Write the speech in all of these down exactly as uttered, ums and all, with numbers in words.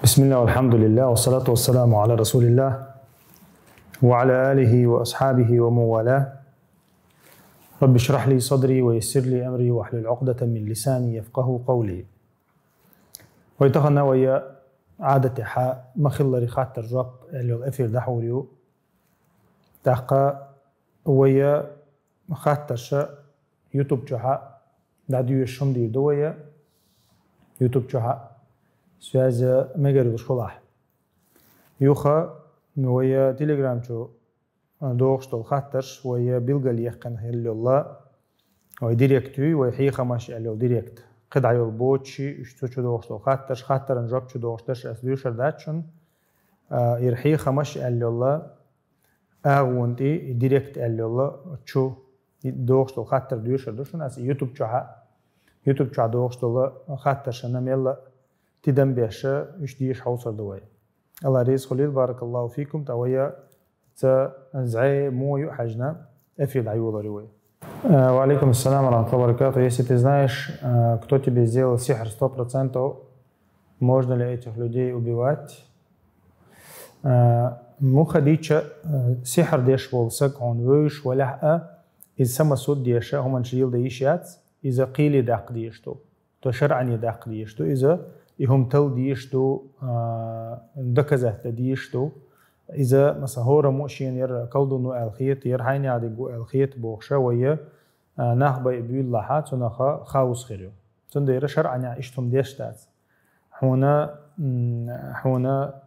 بسم الله والحمد لله والصلاة والسلام على رسول الله وعلى آله وأصحابه ومن والاه. رب اشرح لي صدري ويسر لي أمري واحلل عقدة من لساني يفقهوا قولي. Вай тахан вай Ӏадатехьа ма хиллара хаттар-жоп аьлла йола эфир дӀахьур ю. ТӀаккха вай хаттарш YouTube чухьа дӀадоьшуш хӀума дийр ду вай. YouTube чухьа связь мегар йолуш хилахь. Юха вай Telegram чу дохуш долу хаттарш вай билгалъяьккхина хилла йолу, вай директ ю, вай хьехамаш аьлла йолу директ. КхидӀа йолу боцуш, уьш цу чу дохуш долу хаттарш, хаттаран жоп чу дохуш дерш ас доьшур дац шуна. А, ира хьехамаш аьлла йолу агӀонан тӀе, и директ аьлла йолу чу дохуш долу хаттар доьшур ду шуна ас YouTube чохьа. YouTube чохь дохуш долу хаттаршна мелла тидам беш, уьш деша хьовсур ду вай. Алла реза хуьлийла, баракаллаху фикум, тӀа вай ца зӀе мо ю хьаьжна, эфир дӀайолор ю вай. Э, ва алейкум ассалам ва рахматуллахи ва баракатух. Если ты знаешь, э, кто тебе сделал сихр сто процентов, можно ли этих людей убивать? Э, муха дийча, э, сихр деш волу саг хьуна вевзаш валахь а, иза самосуд деша, хӀуманаш леладан йиш яц, иза кхеле даккха дезаш ду. То шарӀане даккха дезаш ду иза, и хӀума талла дезаш ду, а, доказать дан дезаш ду. Иза, масала, хӀораммо а шена яра колдун ву аьлла хета, яра хьайнех дерг ву аьлла хета бохуш а вай, а, нах байа буьйлалахь а, цунах хаос хир ю. Цундела шарӀанехь иштта хӀума деш дац. Хьуна, м, хьуна,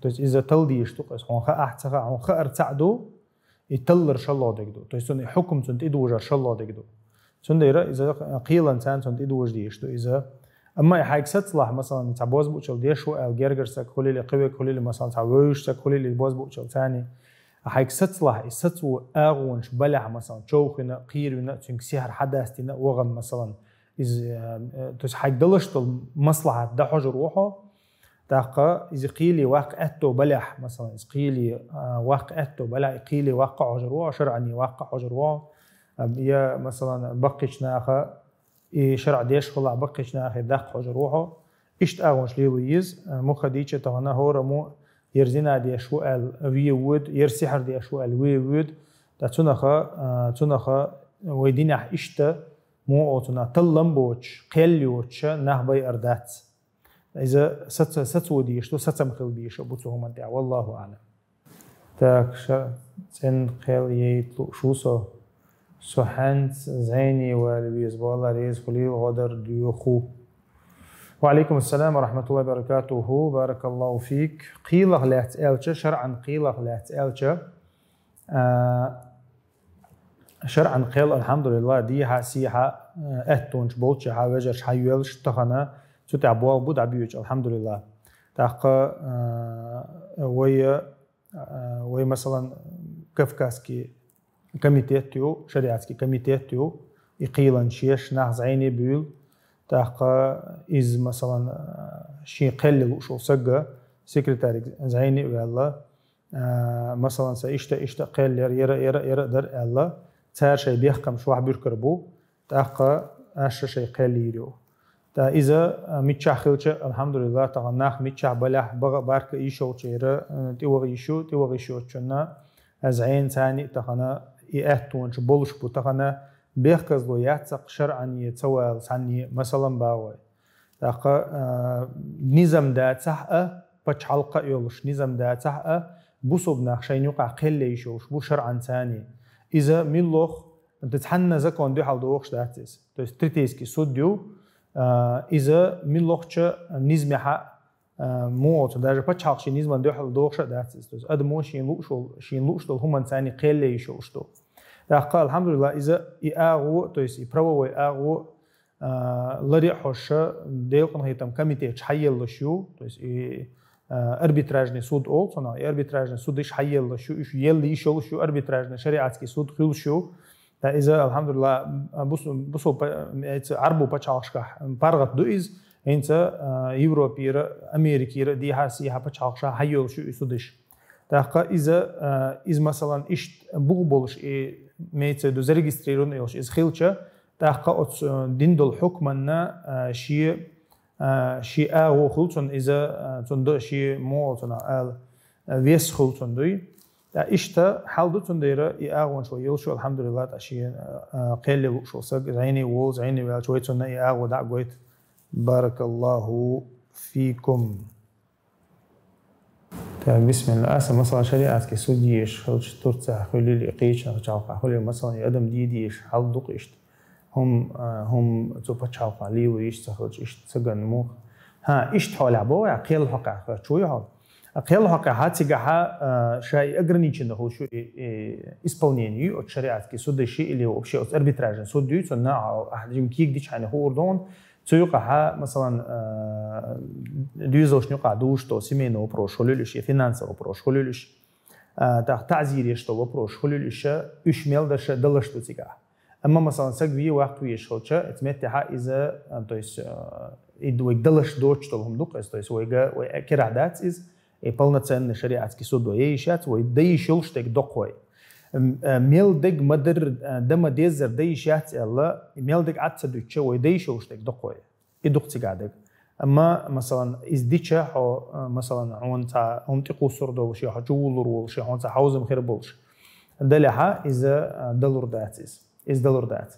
то есть иза талла дезаш ду, хьуна хаахь а ца хаахь а, хьуна хаар цхьаъ ду, и таллар шолгӀа дерг ду. То есть цунна и хьукум цунна тӀедожар шолгӀа дерг ду. Цундела иза кхелан царна цунна тӀедожа дезаш ду иза. Амма и хьайга сацалахь, масалан, цхьа бозбуунчалла деш ву аьлла гергара саг хуьлийла, кхин верг хуьлийла, масалан, цхьа вевзаш саг хуьлийла, иза бозбуунчалла царна. Хьайга сацалахь, и сацо агӀонаш балахь, масалан, човхийна, кхеравина, цуьнга сихьр хьадастийна, вахана, масалан, иза, э, э, то есть хьайга далаш долу маслахьат дан хьожур ву хьо, тӀаккха иза кхеле ваккха аьтто балахь, масалан, иза кхеле, а, ваккха аьтто балахь, и кхеле ваккха хьожур ву хьо, шарӀане ваккха хьожур ву хьо, а, я, масалан, баккхийчу наха, и шарӀ деш хилахь баккхийчу нахе даккха хьожур ву хьо. Иштта агӀонаш лело еза, а, муха дийча тахана хӀораммо яра зина деш ву аьлла вен воьду, яра сихьр деш ву аьлла вен воьду. Ткъа цунаха, а, цунаха вай динехь иштта, муха оцунах таллам боцуш, кхел йоцуш нах байар дац. Иза саца-, сацо дезаш ду, сацам хила дезаш а бу цу хӀуманна тӀехь. Валлаху аълам. Так, ша-, цӀена кхел яйта лууш ву со. Со хьаьнца зӀене вала веза, Алла реза хуьлийла, гӀо дар доьху. Ва алейкум ассалам ва рахматуллахи ва баракатуху. Баракаллаху фик. Кхелах лаьцна аьлча, шарӀан кхелах лаьцна аьлча, а, шарӀан кхел, алхьамдулиллах, дехьа, сехьа, э, аьттонаш болчехьа, вежарш хьайоьллуш тахана, цу тӀехь болх бу дӀабоьдуш, алхьамдулиллах. ТӀаккха, э, вай, э, вай, масалан, Кавказский комитет ю, шариатский комитет ю, и кхелан шеш нах зӀене буьйлу. ТӀаккха иза, масалан, э, шен кхел лууш волу сагга, секретарь зӀене а ваьлла, а, масалан, сан иштта, иштта кхел яра, яра, яра, яра а дара аьлла, цара шайн бехкамаш ваха буьркар бу, тӀаккха аша шайн кхел йийр ю. ТӀа иза, а, миччахь хилча, алхьамдулиллах, тахана нах миччахь балехь, бага а, барка а йиш йолчу яра, а, тӀеваха йиш ю, тӀеваха йиш йоцучунна, а, зӀена царна а тахана и аьттонаш болуш бу, тахана бехказло яц-кх шарӀане ца вала цхьанне, масалан, бахой. ТӀаккха, а, низам дацахь а, пачхьалкх а йолуш низам дацахь а, бусулба нах шайна юкъахь кхел ян йиш йолуш бу шарӀан царна. Иза муьлхха, дан цхьанна закон дуьхьал дохуш дац иза. То есть третейский суд ю, а, иза муьлххачу низамехь а, а, муха оцу, даже пачхьалкх шен низаман дуьхьал дохуш а дац иза. То есть адамо шен лууш волу, шен лууш долу хӀуманна царна кхел ян йиш йолуш ду. ТӀаккха, алхьамдулиллах, иза и агӀо, то есть и правовой агӀо, а, ларъян а хьожуш, Делан къинхетам комитеташ хьайоьллуш ю, то есть и, а, арбитражный суд олу цунах, и арбитражный судаш хьайоьллуш ю, уьш йелла йиш йолуш ю, арбитражный шариатский суд хуьлуш ю. ТӀа иза, алхьамдулиллах, бусу-, бусу-, па-, эца Ӏарбу пачхьалкхашкахь паргӀат ду иза, хӀинца, а, Европера, Америкера, дехьа-сехьа пачхьалкхашкахь хьайоьллуш ю и судаш. ТӀаккха иза, а, иза, масалан, иштта бух болуш и, имеется в виду, зарегистрированный йолуш иза хилча, тӀаккха оцу, э, дина долу хьукманна, э, шен, а, ши агӀо хул цун, иза, а, цун до ши мо цун ала, а, вес хул цун дуй. ТӀа иштта хьал ду цун дера, и агӀонаш вай йолшу, алхьамдулиллахӀ, тӀа ши, а, кхел луш вол саг, зӀене волу, зӀене ваьлча вай цунна и агӀо дӀа а гойту. Баракаллаху фикум. Так, бисмилла. Аса, масала, шариатский судьеш хилча Турцехь хуьлийла, и кхечанхьа пачхьалкхехь хуьлийла, масала, и адам дийдеш хьал ду-кх иштта. ХӀум, а, хӀум цу пачхьалкхехь лело йиш ца хилча, иштта цаган муха. ХӀа, иштта хьолехь боху, я кхел хьокъехь хӀоьттуш вуй хьо? А кхел хьокъехь цигахьа, а, ша и ограниченно хуьлуш ю, и, и исполнение ю оцу шариатский судаши или вообще оцу арбитражный суд ю, цунна ахь жима кийга дича хьайна хуур ду хьуна, цу юкъахьа, масалан, а, доьзалшна юкъахь дуьйцуш долу семейный вопрос хуьлийла уьш, я финансовый вопрос хуьлийла уьш, а, тӀаккха таӀзир еш долу вопрос хуьлийла уьш, уьш мел даша далаш ду цигахь. Амма, масалан, саг вен ваккха везаш хилча, эцу меттехьа иза, а, то есть, а, и вайга далаш доцуш долу хӀума ду-кх иза, то есть вайга, вай керахь дац иза, и полноценный шариатский суд вай йиш яц, вай дан йиш йолуш дерг доккху вай. М, а, мел дерг ма-дарра, а, дан ма-деззара дан йиш яц аьлла, и мел дерг Ӏад ца дуьтуча, вай дан йиш йолуш дерг доккху вай. И ду-кх цигахь дерг. Амма, масалан, иза дича хьо, а, масалан, хьуна цхьа хӀума тӀекхуссур долуш, я хьо чувуллур волуш, я хьуна цхьа хьовзам хир болуш далехьа, иза, а, далур дац иза. Иза далур дац.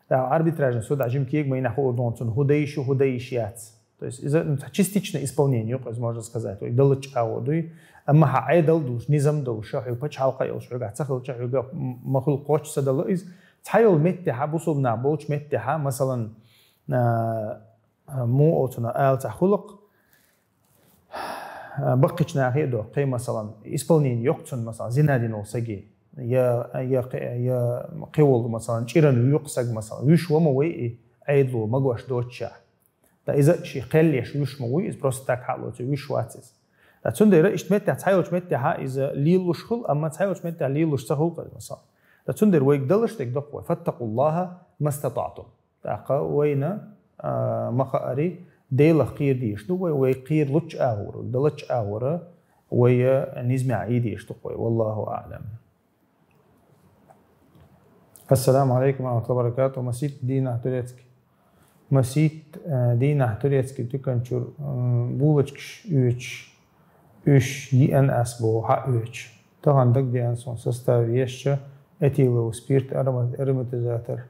ТӀаккха арбитражный судехь жима кега ма йина хуур ду хьуна цунна хӀун дан йиш ю, хӀун дан йиш яц. То есть иза, ну, цхьа частичное исполнение ю-кх иза, можно сказать, вай даллачу агӀо дуй. Амма хьан Ӏедал а долуш, низам а долуш, хьоьга пачхьалкх а йолуш, хьоьгахь ца хилча, хьоьга м-, ма хуьлу кхоччуш ца дала иза. Цхьайолу меттехьа, бусулба нах болчу меттехьа, масалан, а, а, муха оцунах ала ца хуьлу-кх, а, баккхийчу нахе а доккхий, масалан, исполнение йо-кх цунна, масалан, зина дина волу саги, я, я кхи-, я кхин волу, масалан, чӀиран вуьйш-кх саг, масалан, вуьйш ва ма вай и Ӏедало магош доцуш. ТӀаккха иза шен кхел еш вуьйш ма вуй, иза просто так хьалоцу, вуьйш вац иза. ТӀаккха цундела иштта меттехь, цхьайолчу меттехьа иза лелалуш хуьлу, амма цхьайолчу меттехь лелалуш ца хуьлу-кх иза, масалан. ТӀаккха цундела вайга далаш дерг доккху вай: «Фаттакъуллаха мастатаътум». ТӀаккха вайна, а, ма хаари, Делах кхера дезаш ду вай, вай кхералучу агӀора, далачу агӀора вай низамехь Ӏе дезаш ду-кх вай. Валлаху аӀлам. Ассаламу алейкум ва рахматуллахи ва баракатух. Масит дийнахь турецкий. Масит, э, дийнахь турецкий туькан чуьра, м, булочкаш оьцуш, уьш йиъан ас боху хьаоьцуш. Тахана дагадеана суна состав ешча, этиловый спирт, арома-, ароматизатор.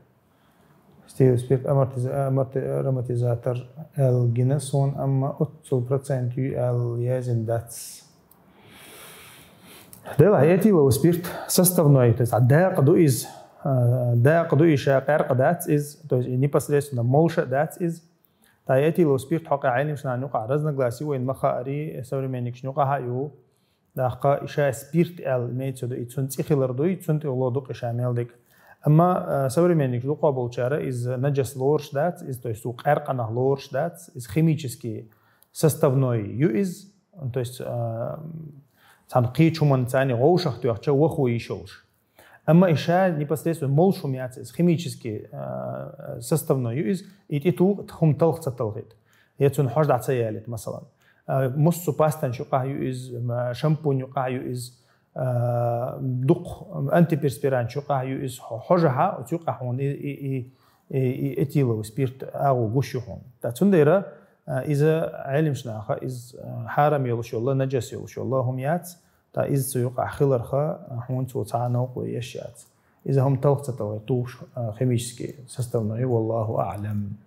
Этиловый спирт амортиза-, аморти-, ароматизатор аьлла гина суна, амма оццул процент ю аьлла яздина дац. Делахь этиловый спирт составной, то есть, а, дакъа ду иза, а, дакъа ду иза, ша къаьркъа дац иза, то есть, и непосредственно молуш а дац иза. Ткъа этиловый спирт хьокъехь Ӏеламнашна юкъахь разногласие вайна ма хаари, современникашна юкъахь а ю. ТӀаккха и ша спирт аьлла, имеется в виду, и цунна цӀе хилар дуй, цунна тӀехула ду-кх и ша мел дерг. Амма, а, современникаш дукхох болчара иза наджас лоруш дац, иза, то есть, ву къаьркъанах лоруш дац, иза химический составной ю иза, то есть, а, цхьана кхечу хӀуманна царна вовшах тоьхча, вахо йиш йолуш. Амма и ша непосредственно молуш хӀума яц иза, химический, а, составной ю иза, и тӀе туху хӀума талха ца талхийта. Я цунна хьожа дӀа ца ялийта, масалан. А, муссу пастанчу юкъахь ю иза, м, шампунь юкъахь ю иза, а, дукха антиперспирантчу юкъахь ю иза, хьо-, хьожахьа, оцу юкъахь хьуна и, и, и, и, и этиловый спирт агӀо гуш ю хьуна. Ткъа цундела, а, иза Ӏеламнаха, иза, а, хьарам йолуш йолла, наджас йолуш йолла хӀума яц, ткъа иза цу юкъахь хиларха, а, хьуна цо цхьа а новкъа ве еш яц. Иза хӀума талха ца талхе тухуш, а, химический составной, валлаху аӀлам.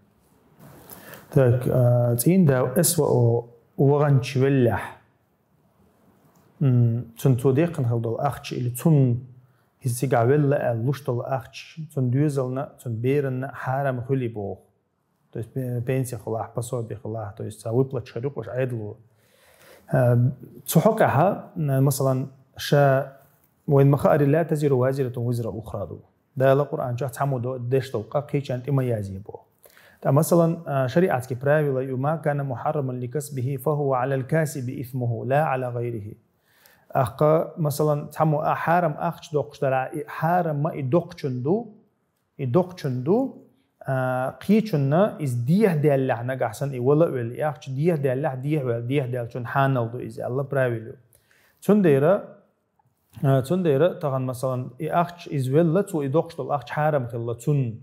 Так, а, цӀийнда СВО ваханча веллехь, м, цунна цо декхна хила долу ахча или цунна иза цигахь велла аьлла луш долу ахча, цунна доьзална, цунна беранна хьарам хуьлий боху. То есть пе-, пенсия хилахь, пособие хилахь, то есть цхьа выплаташ хир ю-кх уьш Ӏедало. Э, цу хьокъехьа, м, масалан, ша вайн ма хаарий, «لا تزر وازرة وزر أخرى» ду. Дала Къуръан чохь цхьаммо до-, деш долу къа кхечарна тӀе ма язъе боху. Ткъа, масалан, э, шариатский правила ю: «ما كان محرما لكسبه فهو على الكاسب إثمه لا على غيره». ТӀаккха, масалан, цхьаммо а хьарам ахча доккхуш дара, и хьарам ма и доккхучун ду, и доккхучун ду, а, кхечунна иза дехьадаьллехь, нагахь санна и вала а велла, и ахча дехьадаьллехь, дехьаваьлла, дехьадаьллачун хьанал ду иза, аьлла правила ю. Цундела, а, цундела тахана, масалан, и ахча иза велла, цо и доккхуш долу ахча хьарам хилла цунна.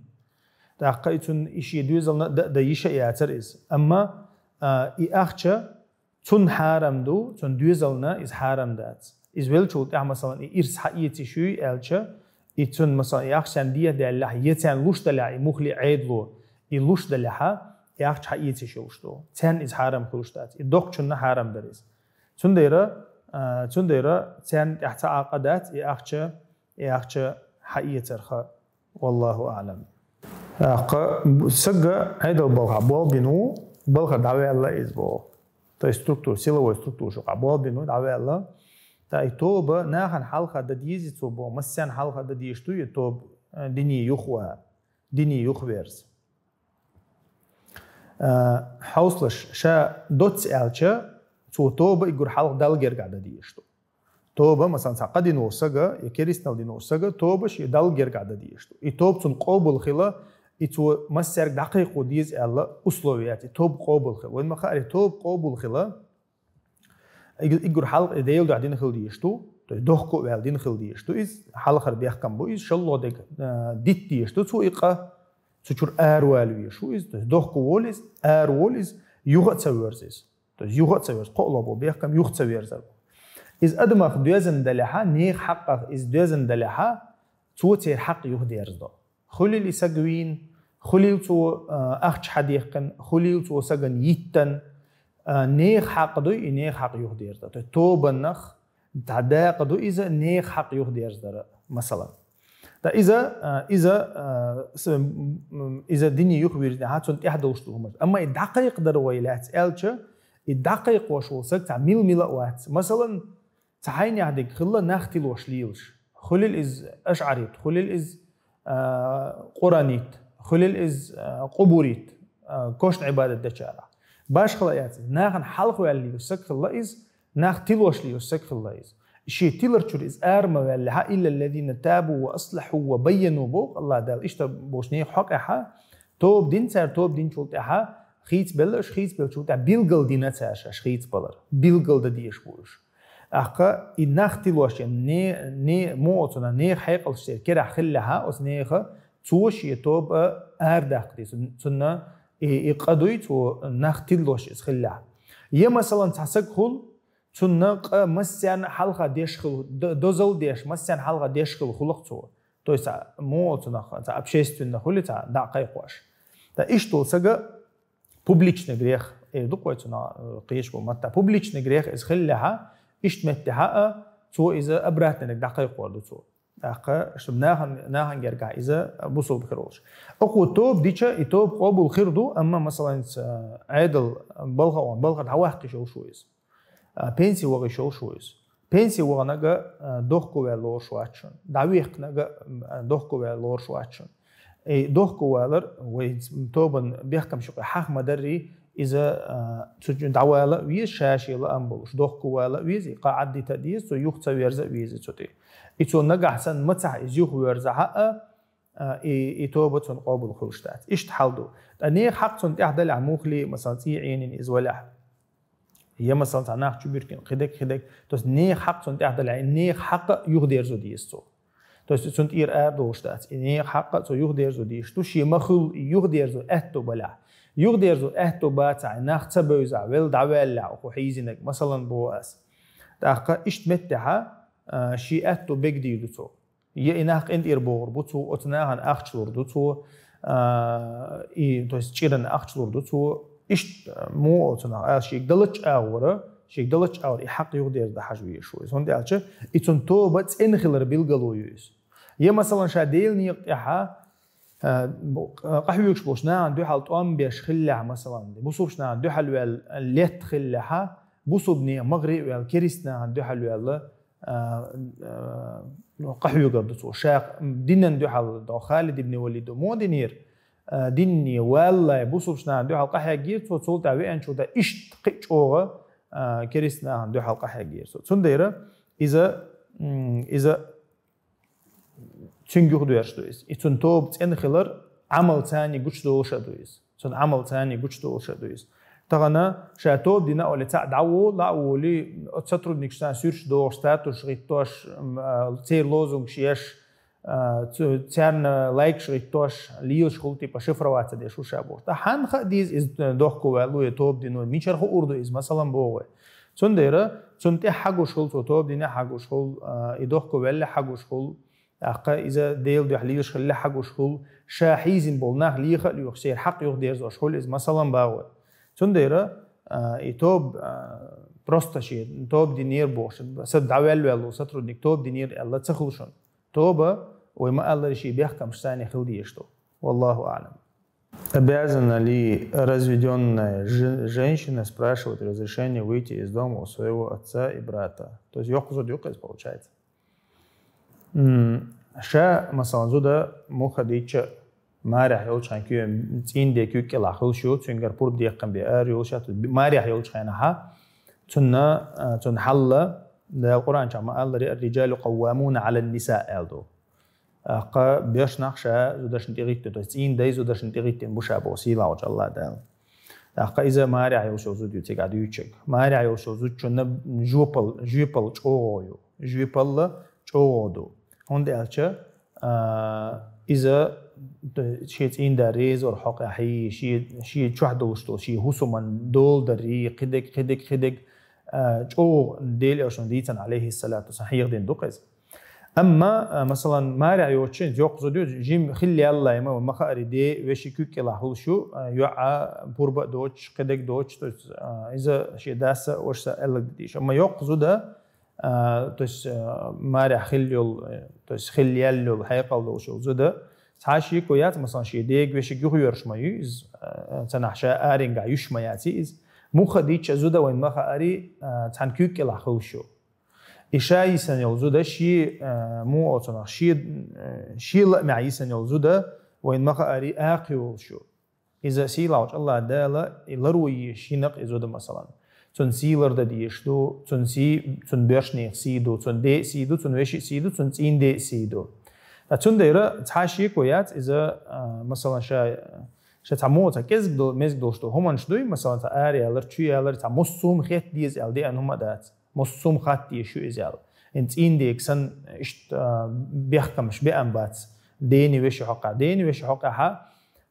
ТӀаккха и цунна и шен доьзална а дан, дан йиш а яцара иза. Амма, а, и ахча цунна хьарам ду, цунна доьзална иза хьарам дац. Иза велчул тӀехьа, масалан, и ирс хьаэца йиш юй аьлча, и цунна, масалан, и ахча царна дехьа даьллехь, е царна луш далехь, и мухли Ӏедало, и луш далехьа, и ахча хьаэца йиш йолуш ду. Царна иза хьарам хуьлуш дац. И доккхачунна хьарам дара иза. Цундела, а, цундела царна тӀехь ца Ӏакъа дац, и ахча, и ахча хьаэцарха. Валлаху аълам. ТӀаккха сага Ӏедал балха болх бина ву, балха дӀаваьлла иза боху. То есть структура, силовой структура чу къа болх бина ву, дӀаваьлла. ТӀаккха и тоба нахана хьалха дан деза цо боху, массарна хьалха дан дезаш ду и тоба, э, дине юхаван, дине юхаверза. Э, хьовсалаш, ша доцца аьлча, цо тоба уггар хьалха Далла гергахь дан дезаш ду. Тоба, масалан, цхьа къа дина волу сага, я керстанал дина волу сага, тоба шен Далла гергахь дан дезаш ду. И тоба цунна къобал хила, и цо массаьрга дӀакхайкхо деза аьлла условие яц, и тоба къобал хила. Вайн ма хаьара, и тоба къобал хила, и-, уггар хьалха и Делан дуьхьа дина хила дезаш ду, то есть дохко а ваьлла дина хила дезаш ду иза, хьалхара бехкам бу иза, шолгӀа дерг, а, дита дезаш ду цо и къа, цу чуьра аравала везаш ву иза, то есть дохко волу иза, араволу иза, юха а ца воьрзу иза. То есть юха а ца верза, кхоалгӀа бу бехкам, юха ца верзар бу. Иза адамах доьзна далехьа, нехан хьакъах иза доьзна далехьа, цо церан хьакъ юхадерзадо. Хуьлийла и саг вийна, хуьлийла цо, а, ахча хьадехкина, хуьлийла цо сагана йиттина, а, нехан хьакъ дуй, и нехан хьакъ юхадерзадо. То есть тобанах дӀа дакъа ду иза, нехан хьакъ юхадерзадар, масалан. Ткъа иза, а, иза, а, с-, м, м, иза дине юхавирзинехьа, цунна тӀехь долуш ду хӀуманаш. Амма и дӀакхайкхадар вай лаьцна аьлча, и дӀакхайкхош волу саг цхьа мила-мила а вац. Масалан, цхьа хьайнехь дерг хилла нах тилош лелаш. Хуьлийла иза ашӀарит, хуьлийла иза, а, къуранит, хуьлийла иза, а, къубурит, а, кошна Ӏибадат дечарах. Башхала яц иза. Нахана хьалха ваьлла лелаш саг хилла иза, нах тилош лелаш саг хилла иза. Шен тилар чуьра иза ара ма ваьллехьа, «Илла ллазина табу ва аслахьу ва байяну», боху АллахӀ Дала. Иштта болуш нехан хьокъехьа, тоба дина цара, тоба динчул тӀаьхьа, хийцабелла уьш, хийцабеллачул тӀаьхьа билгал дина цара шаьш хийцабалар. Билгал дан дезаш бу уьш. ТӀаккха и нах тилош, не-, не-, муха оцунах нехан хьекъалш церан керахь хиллехьа, оцу нехан цо шен тоба арадаккха деза. Цунна и, и къа дуй, цо нах тилош иза хиллехьа. Я, масалан, цхьа саг хуьлу, цунна къа массарна хьалха деш хила, д-, дозалла деш, массарна хьалха деш хила хуьлу-кх цо. То есть, а, муха оцунах, цхьа общественно хуьлу, цхьа дӀа а кхайкхош. Ткъа иштта волу сага публичный грех, э, ду-кх вай цунах, э, кхечу бу матта. Публичный грех иза хиллехьа, иштта меттехьа а, цо иза обратно дӀакхайкхор ду цо. ТӀаккха, чтобы нахана, нахана гергахь иза бусулба хир волуш. Оцу тоба дича, и тоба къобал хир ду, амма, масалан, ца-, Ӏедал балха, балха дӀаваккха йиш йолуш ву иза. А, пенси ваха йиш йолуш ву иза. Пенси ваханага, а, дохко ваьлла лоруш вац шуна. ДӀавехканага, а, дохко ваьлла лоруш вац шуна. И дохко валар, вай тобан бехкамашкахь хьаха ма-дарра, иза, а, цу чу дӀавала а веза, ша-шен лаам болуш, дохко вала а веза, и къа Ӏаддита а деза, цо юха ца верза а веза цу тӀе. И цо нагахь санна мацахь иза юха воьрзахьа а, а, и, и тоба цунна къобал хуьлуш дац. Иштта хьал ду. Ткъа нехан хьакъ цунна тӀехь далехь мухли, масалан, цӀий Ӏийнина иза валехь. Я, масалан, цхьа нах чу буьркина, кхидерг, кхидерг. То есть нехан хьакъ цунна тӀехь далехь, и нехан хьакъ а юхадерзо деза цо. То есть цунна тӀера арадолуш дац. И нехан хьакъ а цо юхадерзо дезаш ду, шен ма-хуьллу и юхадерзо аьтто балехь. Юхадерзо аьтто бацахь, нах ца бевзахь, велла дӀаваьллехь, оцу хьийзинарг, масалан, боху ас. ТӀаккха иштта меттехьа, а, шен аьтто бегдийр ду цо. Я и нах къинтӀера богӀур бу цо, оцу нахана ахча лур ду цо, а, и, то есть чӀиран ахча лур ду цо. Иштта, муха оцу нах, а, шега далачу агӀора, шега далачу агӀора и хьакъ юхадерза дан хьажа везаш ву иза. ХӀунда аьлча и цунна тоба цӀена хилар билгало ю иза. Я, масалан, ша Делан некъа тӀехьа, а, бу-, къахьоьгуш болчу нахана дуьхьал тӀом беш хиллехь, масалан, бусулбачу нахана дуьхьал ваьлла летта хиллехьа, бусулба нехан магӀаре а ваьлла, керист нахана дуьхьал ваьлла, а, а, ну, къахьоьгур ду цо. Ша динан дуьхьал до Халид ибн Валид муха динера, а, дине валлай бусулбачу нахана дуьхьал къахьегира цо, цул тӀаьхьа веанчул тӀаьхьа иштта кхин а чӀогӀа, а, керист нахана дуьхьал къахьегира цо. Цундела иза, м, иза цуьнга юхадоьрзуш ду иза. И цунна тоба цӀена хилар Ӏамал царний гучудолуш а ду иза. Цунна Ӏамал царний гучудолуш а ду иза. Тахана ша тоба дина олий, цхьаъ дӀаволу, лаъ волий, оцу сотрудникашца суьрташ дохуш, статусаш хӀиттош, м, а, церан лозунгаш еш, а, цу-, царна лайкаш гӀиттош, лелаш хул, типа, шифроваться деш ву ша бохуш. ТӀаккха хьанна хаа деза иза дохко ваьлла ву, я тоба дина ву? Мичара хуур ду иза, масалан, боху вай? Цундела цунна тӀехьа хьагуш хул, цо тоба дина хьагуш хул, а, и дохко ваьлла хьагуш хул, тӀаккха иза Делан дуьхьа лелаш хилла хьагуш хул, ша хьийзина болу нах леха а лоьхуш, церан хьакъ юхадерзош хул иза, масалан, боху вай. Цундела, а, и тоба, а, просто шен тоба динера бохуш, са дӀаваьлла ваьлла ву сотрудник, тоба динера аьлла ца хуьлу шуна. Тоба, вай ма-аллара, шен бехкамашца цхьаьна хила дезаш ду. Валлаху аълам. Обязана ли разведённая же-, женщина спрашивать разрешение выйти из дома у своего отца и брата? То есть йоккха зуда ю-кх иза, получается. М, ша, масалан, зуда муха дича, марехь йолчу хенахь куьйга, цӀийнан ден куьг кӀелахь хуьлуш ю, цуьнгара пурба декхам бен ара йолуш ю, марехь йолчу хенахьа, цунна, а, цунна хьалла, Дала Къуръан чохь ма-аллара: «Ар-риджалу къаввамуна Ӏалан-ниса», аьлла ду. ТӀаккха боьрша нах ша зударшна тӀегӀиттина, то есть цӀийнан дай зударшна тӀегӀиттина бу ша боху сийлахьчу АллахӀ Дала. ТӀаккха иза марехь йолуш йолу зуда ю цигахь дуьйцург. Марехь йолуш йолу зудчунна жоьпалла, жоьпалла чӀогӀа ю. Жоьпалла чӀогӀа ду. ХӀунда аьлча, а, иза шен цӀийнан да реза вар хьокъехь, шен, шен чохь долуш долу, шен хӀусаман дола дарий, кхидерг, кхидерг, кхидерг, а, чӀогӀа Делан Элчано дийцина, Ӏалайхиссалату вассалам, хьехадина ду-кх иза. Амма, а, масалан, марехь йоцучу йоккха зуда ю, жима хилла яллай ма, ма хаари, ден, вешин куьг кӀелахь хуьлуш ю, а, йоӀа пурба а доцуш, кхидерг доцуш, то есть, а, иза шен дас а, вашас а аьлларг дан дийш. Амма йоккха зуда, а, то есть, а, марехь хилла йолу, э, то есть хилла яьлла йолу, хьекъал долуш йолу зуда, цхьа шеко яц, масалан, шен дега, вешига юхайоьрзуш ма ю иза, а, цхьанхьа ша аренгахь юьсуш ма яц иза. Муха дича зуда, вайн ма хаари, а, цхьана куьг кӀелахь хуьлуш ю. И ша йисина йолу зуда шен, а, муха олу цунах, шен, а, шен лаамехь йисина йолу зуда, вайн ма хаари, акхи волуш ю. Иза сийлахьчу АллахӀ Дала и ларъян езаш йина-кх и зуда, масалан. Цунна сий лардан дезаш ду, цунна сий, цунна боьршанех сий ду, цунна ден а сий ду, цунна вешин а сий ду, цунна цӀийнан ден а сий ду. Ткъа цундела цхьа шеко яц иза, а, масалан, ша, ша цхьа муха цхьа кӀезиг дол-, мезиг долуш долу хӀуманаш дуй, масалан, цхьа араялар, чуялар, цхьа массо а хӀума хетта деза аьлла деана хӀума а дац. Массо а хӀума хатта дезаш ю иза аьлла. ХӀинца цӀийнан дега санна, иштта, а, бехкамаш беана бац. Дени веши хьокъехь. Дени веши хьокъехьа,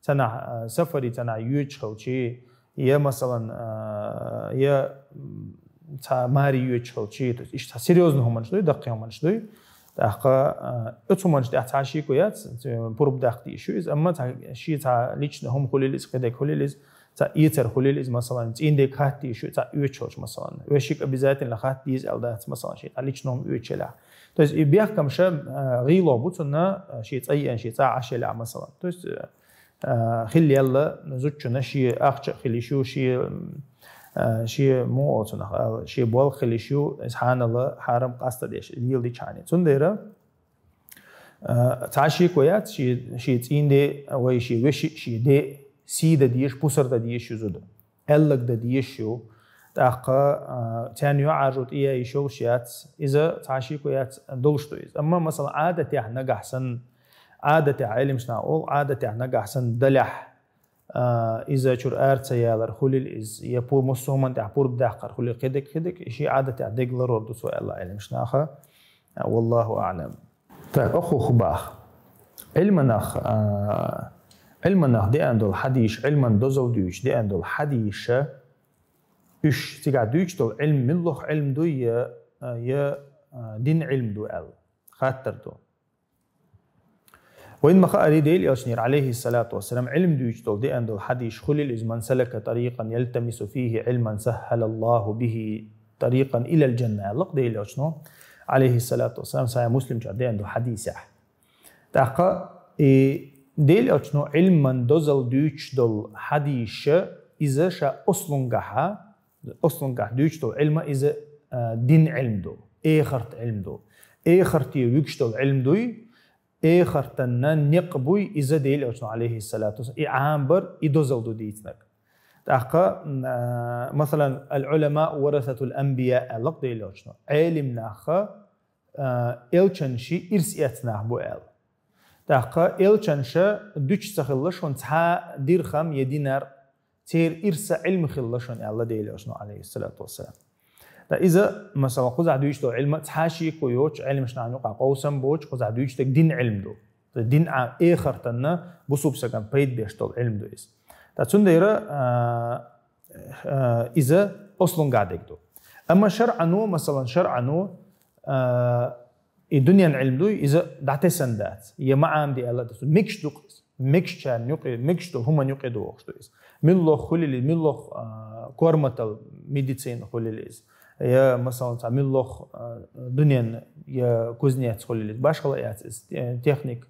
цхьанхьа, а, сафаре цхьанхьа йоьдуш хилчи, я, масалан, а, я, м, цхьа маре йоьдуш хилчи, то есть иштта цхьа серьёзный хӀуманаш дуй, даккхий хӀуманаш дуй. ТӀаккха, а, оцу хӀуманаш тӀехь цхьа шеко яц, ц-, пурба даккха дезаш ю иза, амма цхьа шен цхьа личный хӀума хуьлийла иза, кхидерг хуьлийла иза, цхьа эцар хуьлийла иза, масалан, цӀийнан дега хатта дезаш ю, цхьа оьцуш хилча, масалан. Вешига обязательно хатта деза аьлла дац, масалан, шен цхьа личный хӀума оьцуш елахь. То есть и бехкамаш, а, гӀийло бу цунна, а, шен цӀа еана, шен цӀа Ӏаш елахь, масалан. То есть, а, хилла яьлла зудчунна шен ахча а хила йиш ю, шен, а, шен муха олу цунах ала, шен болх хила йиш ю, иза хьанала хьарам къастадеш, леладичхьана. Цундела, а, цхьа шеко яц, шен, шен цӀийнан ден вай шен вешин, шен ден сий дан дезаш, пусар дан дезаш ю зуда. Аьлларг дан дезаш ю. ТӀаккха, а, царна юкъахь жо тӀеян йиш йолуш яц. Иза цхьа шеко яц, долуш ду иза. Амма, масалан, Ӏадатехь нагахь санна, Ӏадатехь, Ӏеламнаха олу, Ӏадатехь нагахь санна далехь, а, иза чуьра ара ца ялар хуьлийла иза, я пу-, массо а хӀуманна тӀехь пурба даккхар хуьлийла, кхидерг, кхидерг, шен Ӏадатехь дерг ларор ду цо аьлла Ӏеламнаха. А, валлаху аълам. Так, оха хӀу баха. Ӏилманах, а, Ӏилманах деана долу хьадисаш, Ӏилман дозалла дуьйцуш деана долу хьадисаш, уьш цигахь дуьйцуш долу Ӏилма муьлха Ӏилма ду, я, а, я, а, дин Ӏилма ду аьлла хаттар ду. Вайн ма хаари, Делан Элчанера, Ӏалайхиссалату вассалам, Ӏилма дуьйцуш долу деана долу хьадисаш хуьлийла иза: «Ман салака тарикъан ялтамису фихи Ӏилман саххалаллаху бихи тарикъан илал джанна», аьлла-кх Делан Элчано, Ӏалайхиссалату вассалам, Сахьихь Муслим чохь деана долу хьадисехь. ТӀаккха и Делан Элчано Ӏилман дозалла дуьйцуш долу хьадисаш, иза ша ослунгахьа, ослунгахь дуьйцуш долу Ӏилма иза, а, дин Ӏилма ду, эхарт Ӏилма ду. Эхарте вуьгуш долу Ӏилма дуй, эхартанна некъ буй иза Делан Элчано, Ӏалайхиссалату вассалам, и Ӏамбар, и дозалла ду дийцинарг. ТӀаккха, а, масалан, «Ал-Ӏуламау варасатул анбия», аьлла-кх Делан Элчано. Ӏелим наха, а, элчанши ирс эцна нах бу аьлла. ТӀаккха элчанша дуьтуш ца хилла шуна цхьа дирхам я динар, церан ирса Ӏилма хилла шуна аьлла Делан Элчано, Ӏалайхиссалату вассалам. ТӀаккха иза, масала, кхузахь дуьйцуш долу Ӏилма цхьа шеко йоцуш, Ӏилманчийн юкъахь къовсам боцуш, кхузахь дуьйцуш дерг дин Ӏилма ду. Дин Ӏа-, эхартанна бусулба стагана пайда беш долу Ӏилма ду иза. ТӀаккха цундела, а, а, иза ослунгахь дерг ду. Амма шарӀано, масалан, шарӀано, а, и дуьненан Ӏилма дуй, иза дӀатесна дац, я маӀан де аьлла дац. Мегаш ду-кх иза. Мегашчарна юкъе, мегаш долу хӀуманна юкъе догӀуш ду иза. Муьлхха хуьлийла иза, муьлхха, а, корматал медицина хуьлийла иза. Я, масалан, цхьа муьлхха, а, дуьненан, я кузнец хуьлийла иза. Башхала яц иза, э, техник,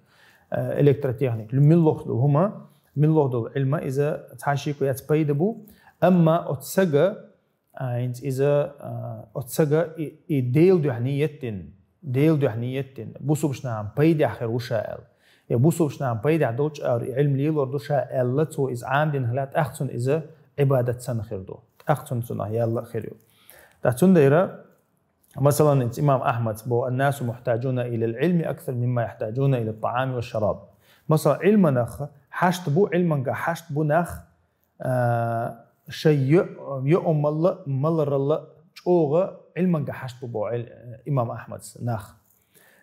э, электротехник. Муьлхха долу хӀума, муьлхха долу Ӏилма иза цхьа шеко яц, пайда бу. Амма оцу сага, а, хӀинца иза, а, оцу сага и, и Делан дуьхьа ниет дина, Делан дуьхьа ниет дина, бусулба нахана пайдехь хир ву ша аьлла. Я бусулба нахана пайдехь долчу агӀор и Ӏилма лелор ду ша аьлла, цо иза Ӏамадина хилахь, тӀаккха цунна иза Ӏибадат санна хир ду. ТӀаккха цунна цунах ял а хир ю. ТӀаккха цундела, масалан, хӀинца имам Ахьмада боху: «الناس محتاجون إلى العلم أكثر مما يحتاجون إلى الطعام والشراب». Масалан, Ӏилманах хьашт бу, Ӏилманга хьашт бу нах, а, шайн йо-, йоӀ маларал а, маларал а чӀогӀа Ӏилманга хьашт бу боху Ӏил-, имам Ахьмада нах.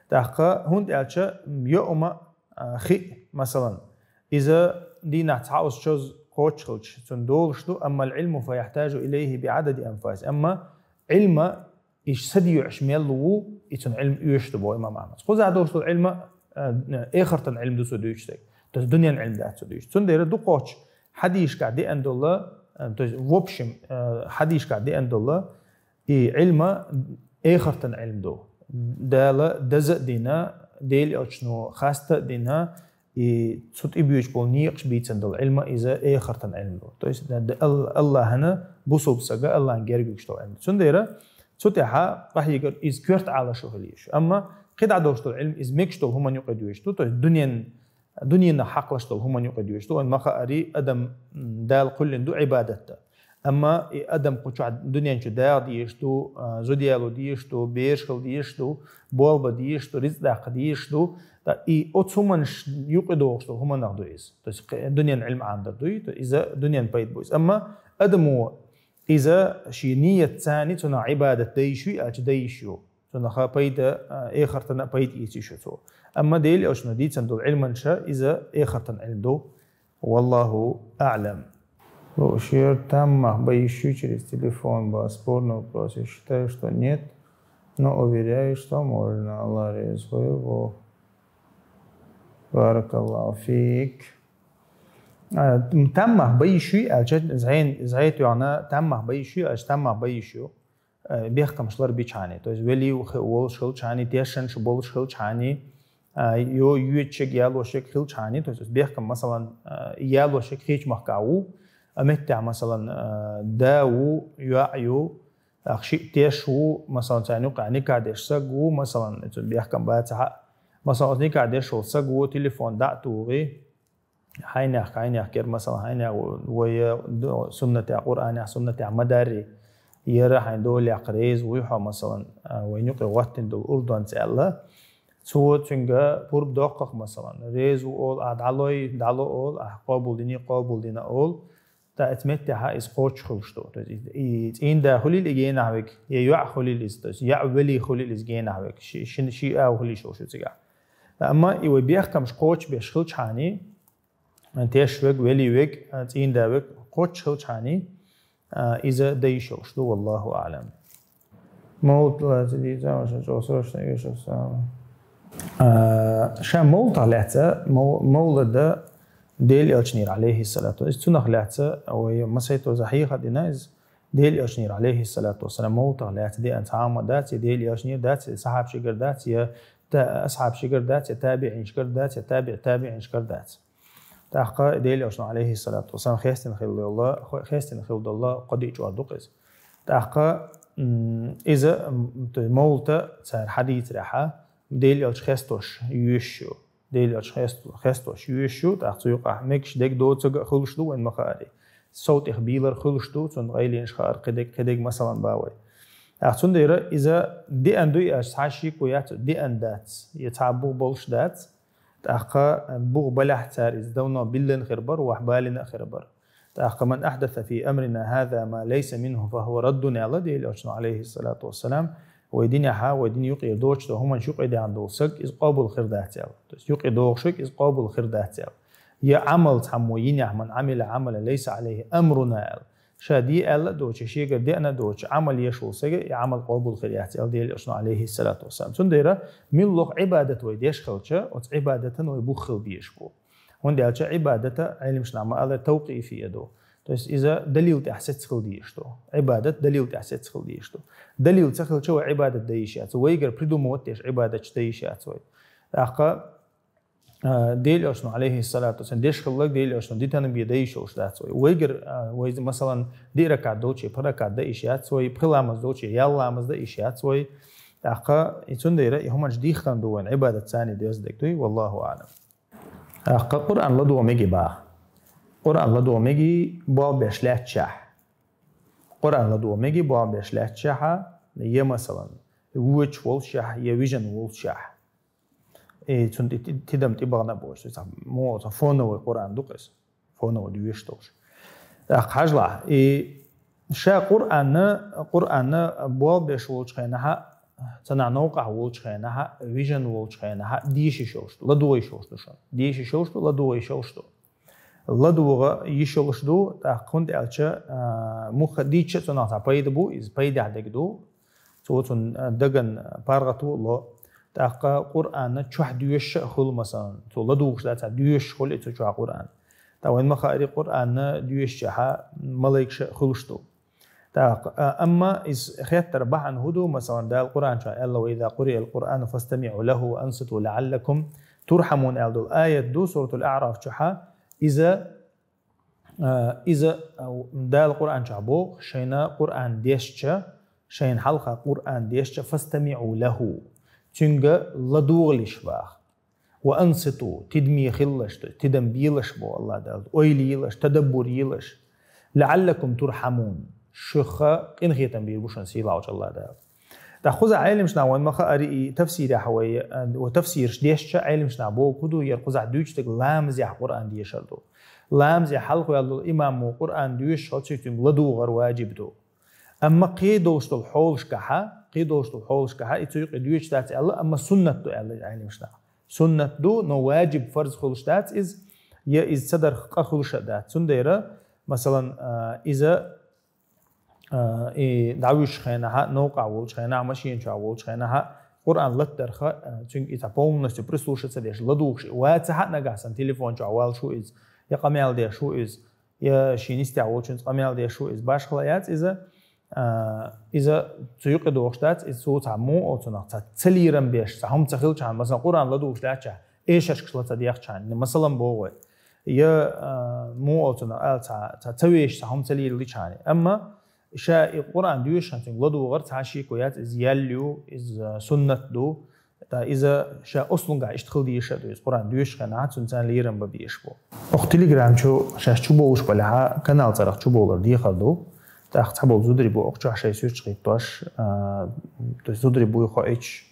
ТӀаккха, хӀунда аьлча, йоӀ ма, а, хиъ, масалан, иза дийнахь цхьа оцу чоз кхочуш хилча, цунна долуш ду, амма العلم فيحتاج إليه بعدد أنفاسه. Амма Ӏилма и са дийош мел ву, и цунна Ӏилма оьшуш ду боху имам Ахьмада. Кхузахь долуш долу Ӏилма, а, эхартан Ӏилма ду цо дуьйцуш дерг. То есть дуьненан Ӏилма дац цо дуьйцуш. Цундела дукхахчу хьадисашкахь деана долу, а, то есть в общем, а, хьадисашкахь деана долу, и Ӏилма эхартан Ӏилма ду. Дала даза а дина, Делан элчано хаста а дина, и цу тӀе боьдуш болу некъаш бийцина долу Ӏилма иза эхартан Ӏилма ду. То есть да-, да-, Ал-, Аллахьана бусулба сага, Аллахьана герга вуьгуш долу Ӏилма. Цундела цу тӀехьа къахьегар иза коьрта Ӏалашо хила езаш. Амма кхидӀа долуш долу Ӏилма иза мегаш долу хӀуманна юкъе доьдуш ду, то есть дуьнен, дуьненах хьакхалуш долу хӀуманна юкъе доьдуш ду. Вайн ма хаара, адам, м, Дала кхоьллина ду Ӏибадатта. Амма и адам кху чохь дуьнен чу дагӀа дезаш ду, а, зуда яло дезаш ду, бераш хила дезаш ду, болх бан дезаш ду, рицкъ даккха дезаш ду. ТӀаккха и оцу хӀуманаш юкъе догӀуш долу хӀуманах ду иза. То есть кхе-, дуьненан Ӏилма Ӏамадар дуй, то есть иза дуьненан пайда бу иза. Амма адамо иза шен ниятца цунах Ӏибадат дан йиш юй аьлча, дан йиш ю. Цунах пайда, а, эхартана пайда эца йиш ю цо. Амма Делан элчано дийцина долу Ӏилманаш иза эхартан Ӏилма ду. والله أعلم. Луъушъер, таммах бан йиш юй через телефон бан? Спорный вопрос. Я считаю, что нет, но уверяю, что можно. Аллах реза хуьлда. Баракаллаху фик. А, таммах бан йиш юй аьлча, зӀе-, зӀе тоьхна, таммах бан йиш юй аьлча, таммах бан йиш ю. Э, бехкамаш лар бичхьани, то есть велий хи-, волуш хилчхьани, тешнаш болуш хилчхьани, а, йо-, йоьдуш ерг, ялош ерг хилчхьани, то есть бехкам, масалан, а, ялош ерг кхечу махкахь ву, а меттехь, масалан, а, да ву, йоӀ ю, а, шиъ теш ву, масалан, царна юкъахь никахь деш саг ву, масалан, цу бехкам бацахь а, масалан, оцу никахь деш волу саг ву, телефон дӀа а тухий, хьайнех, хьайнех кер, масалан, хьайнех вай, э, ду-, суннатехь, Къуръанехь, суннатехь ма дарри, яра хьайн долехь реза вуй хьо, масалан, а, вайн юкъе гӀоттина долу урдонца аьлла. Цо цуьнга пурба доккхах, масалан, реза ву олу, ахь дӀалой, дӀало олу, ахь къобалдиний, къобалдина олу. ТӀаккха оцу меттехь иза кхочуш хуьлуш ду. То есть и, и цӀийнда хуьлийла и генахь верг, я йоӀ хуьлийла иза, то есть йоӀ велий хуьлийла иза генахь верг, ши-, ши-, ши а хуьлийла шу цигахь. ТӀаккха амма и вай бехкамаш кхочушбеш хилчхьани, теш верг, велий верг, а, цӀийнда верг кхоччуш хилчхьани, а, иза дан йиш йолуш ду, والله أعلم. Мовлат лаьцна дийца, ма ша чӀогӀа срочно йоьшуш сама. А, ша мовлатах лаьцна, мов-, мовлада Делан элчанера, алейхиссалату, иза цунах лаьцна, вай масайто за хьеха а дина, иза Делан элчанера, алейхиссалату вассалам, мовлатах лаьцна деана цхьа а хӀума дац, я Делан элчанера дац, я сахьабашкара дац, я та-, асхьабашкара дац, я табиӀинашкара дац, я табиӀ табиӀинашкара дац. ТӀаккха Делан элчано, алейхиссалату вассалам, хестина хилла йолла, хо-, хестина хилла долла кхо-диъ чкъор ду-кх иза. ТӀаккха, м, иза, м, то есть мовлата цара хьадийцарехьа, Делан элча хестош йоьшуш ю. Делан элча хест-, хестош йоьшуш ю, тӀаккха цу юкъахь мегаш дерг доцург а хуьлуш ду, вайн ма хаара. Сов тӀех бийлар хуьлуш ду, цунна гӀайленаш хаар, кхидерг, кхидерг масалан ба вай. ТӀаккха цундела иза деана дуй аьлча, цхьа шеко яц, деана дац, я цхьа бух болуш дац. ТӀаккха бух балехь цара иза давно биллина хир бара, вахь балина а хир бара. ТӀаккха «من أحدث في أمرنا هذا ما ليس منه فهو رد» аьлла Делан Элчано, алейхиссалату вассалам, вай динехьа, вай дин юкъе доцуш долу хӀуманаш юкъе даьхна долу саг, иза къобал хир дац аьлла. То есть юкъе догӀуш верг иза къобал хир дац аьлла. Я Ӏамал цхьаммо йинехь, «من عمل عملا ليس عليه أمرنا» аьлла. Ша де аьлла а доцуш, шегара деана а доцуш, Ӏамал еш волу сага, и Ӏамал къобал хир яц аьлла Делан Элчано, алейхиссалату вассалам. Цундела милла лоху Ӏибадат вай деш хилча, оцу Ӏибадатан вай бух хила безаш бу. ХӀунда аьлча Ӏибадата, Ӏелимаш нах ма-аллара, тавкъифия ду. То есть иза далил тӀехь сецна хила дезаш ду. Ӏибадат далил тӀехь сецна хила дезаш ду. Далил ца хилча вай Ӏибадат дан йиш яц. Вайгара придумывать деш Ӏибадаташ дан йиш яц вай. ТӀаккха, а, Делан Элчано, алейхиссалату вассалам, деш хилларг Делан Элчано дитина бен дан йиш йолуш дац вай. Вайгара, а, вай, масалан, диъ ракаӀат долчу пхи ракаӀат дан йиш яц вай, пхи ламаз долчу ял ламаз дан йиш яц вай. ТӀаккха и цундела и хӀуманаш дихкина ду вайн Ӏибадат царна доьзна дерг дуй, валлаху аӀлам. ТӀаккха Къуръан ладогӀа меги баха. Къуръан ладогӀа меги болх беш лаьтташехь. Къуръан ладогӀа меги болх беш лаьтташехь, я, масалан, вочу волушехь, я вижина волушехь. И цунна тӀе-, тӀе-, тидам тӀебахана а боцуш, цхьа, муха цхьа фоновый Къуръан ду-кх иза. Фоновый доьшуш долуш. ТӀаккха хьажалахь, и ша Къуръанна, Къуръанна болх беш волчу хенахьа, цхьанхьа новкъахь волчу хенахьа, вижина волчу хенахьа, деша йиш йолуш ду, ладогӀа йиш йолуш ду шуна. Деша йиш йолуш ду, ладогӀа йиш йолуш ду. ЛадогӀа йиш йолуш ду, тӀаккха хӀунда аьлча, а, муха дийча а цунах цхьа пайда бу, иза пайдехь дерг ду. Цо цунна, а, даган паргӀато а ло. ТӀаккха Къуръанна чохь доьшуш а хуьлу, масалан, цо ладугӀуш дац, цхьа доьшуш хуьлу и цу чохь Къуръан. ТӀаккха вайн ма-хаъара, Къуръанна доьшучехьа малайкаш а хуьлуш ду. ТӀаккха, а, амма иза хеттара бахьана хӀун ду, масалан, Дала Къуръан чохь аьлла: «وإذا قرئ القرآن فاستمعوا له وأنصتوا لعلكم ترحمون» аьлла долу аят ду Суратул АӀраф чохьа. Иза, а, иза, а, Дала Къуръан чохь боху, шайна Къуръан дешча, шайна хьалха Къуръан дешча, «فاستمعوا له», цуьнга ладогӀалаш баха. «وأنصتوا», тидаме хилалаш, то есть тидам белаш боху АллахӀ Дала, ойла елаш, тадаббур елаш. «لعلكم ترحمون», шуьха къинхетам бийр бу шуна сийлахьчу АллахӀ Дала. ТӀаккха кхузахь Ӏелимаш нах, вайн ма-хаъара, и тафсирехь вай, а, вай тафсираш дешча, Ӏелимаш нах боху хӀун ду, яра кхузахь дуьйцу дерг ламазехь Къуръан дешар ду. Ламазехь хьалха ваьлла долу имамо Къуръан доьшуш хилча, цуьнга ладугӀар ваджиб ду. Амма кхин долуш долу хьолашкахьа, кхин долуш долу хьолашкахьа, и цу юкъе доьшуш дац аьлла, амма суннат ду аьлла Ӏелимаш нах. Суннат ду, но ваджиб, фарз хуьлуш дац иза, я иза ца дарх къа хуьлуш а дац. Цундела, масалан, а, иза, а, и дӀавуьжучу хенахьа, новкъахь волчу хенахьа, машина чохь волчу хенахьа, Къуръан латдарха, а, цуьнга иза полностью прислушаться деш, ладугӀуш вацахьа а, нагахь санна телефон чохь валлаш ву иза, я къамел деш ву иза, я шен йистехь волчуьнца къамел деш ву иза, башхала яц иза, а, иза цу юкъе догӀуш дац, иза цо цхьа муха оцунах цхьа ца лерам беш, цхьа хӀума ца хилчахьана, масалан, Къуръан ладугӀуш лаьттачахь, эшаршкаш ла ца дехчахьана, масалан, боху вай. Я, а, муха оцунах ала цхьа, цхьа ца вешаш, цхьа хӀума ца лелийчахьана. Амма ша и Къуръан доьшуш хилча, цуьнга ладугӀар цхьа шеко яц, иза ял ю, иза суннат ду. ТӀаккха иза ша ослунгахь иштта хила дезаш а ду, иза Къуръан доьшучу хенахь, цуьнца лерам бан безаш бу. Оха Telegram чу шаьш чу болуш балехьа, канал цӀарах чу бовлар дехар ду. ТӀаккха цхьаболу зударий бу оха чохь шайн суьрташ хӀиттош, а, то есть зударий буй хоуьйтуш.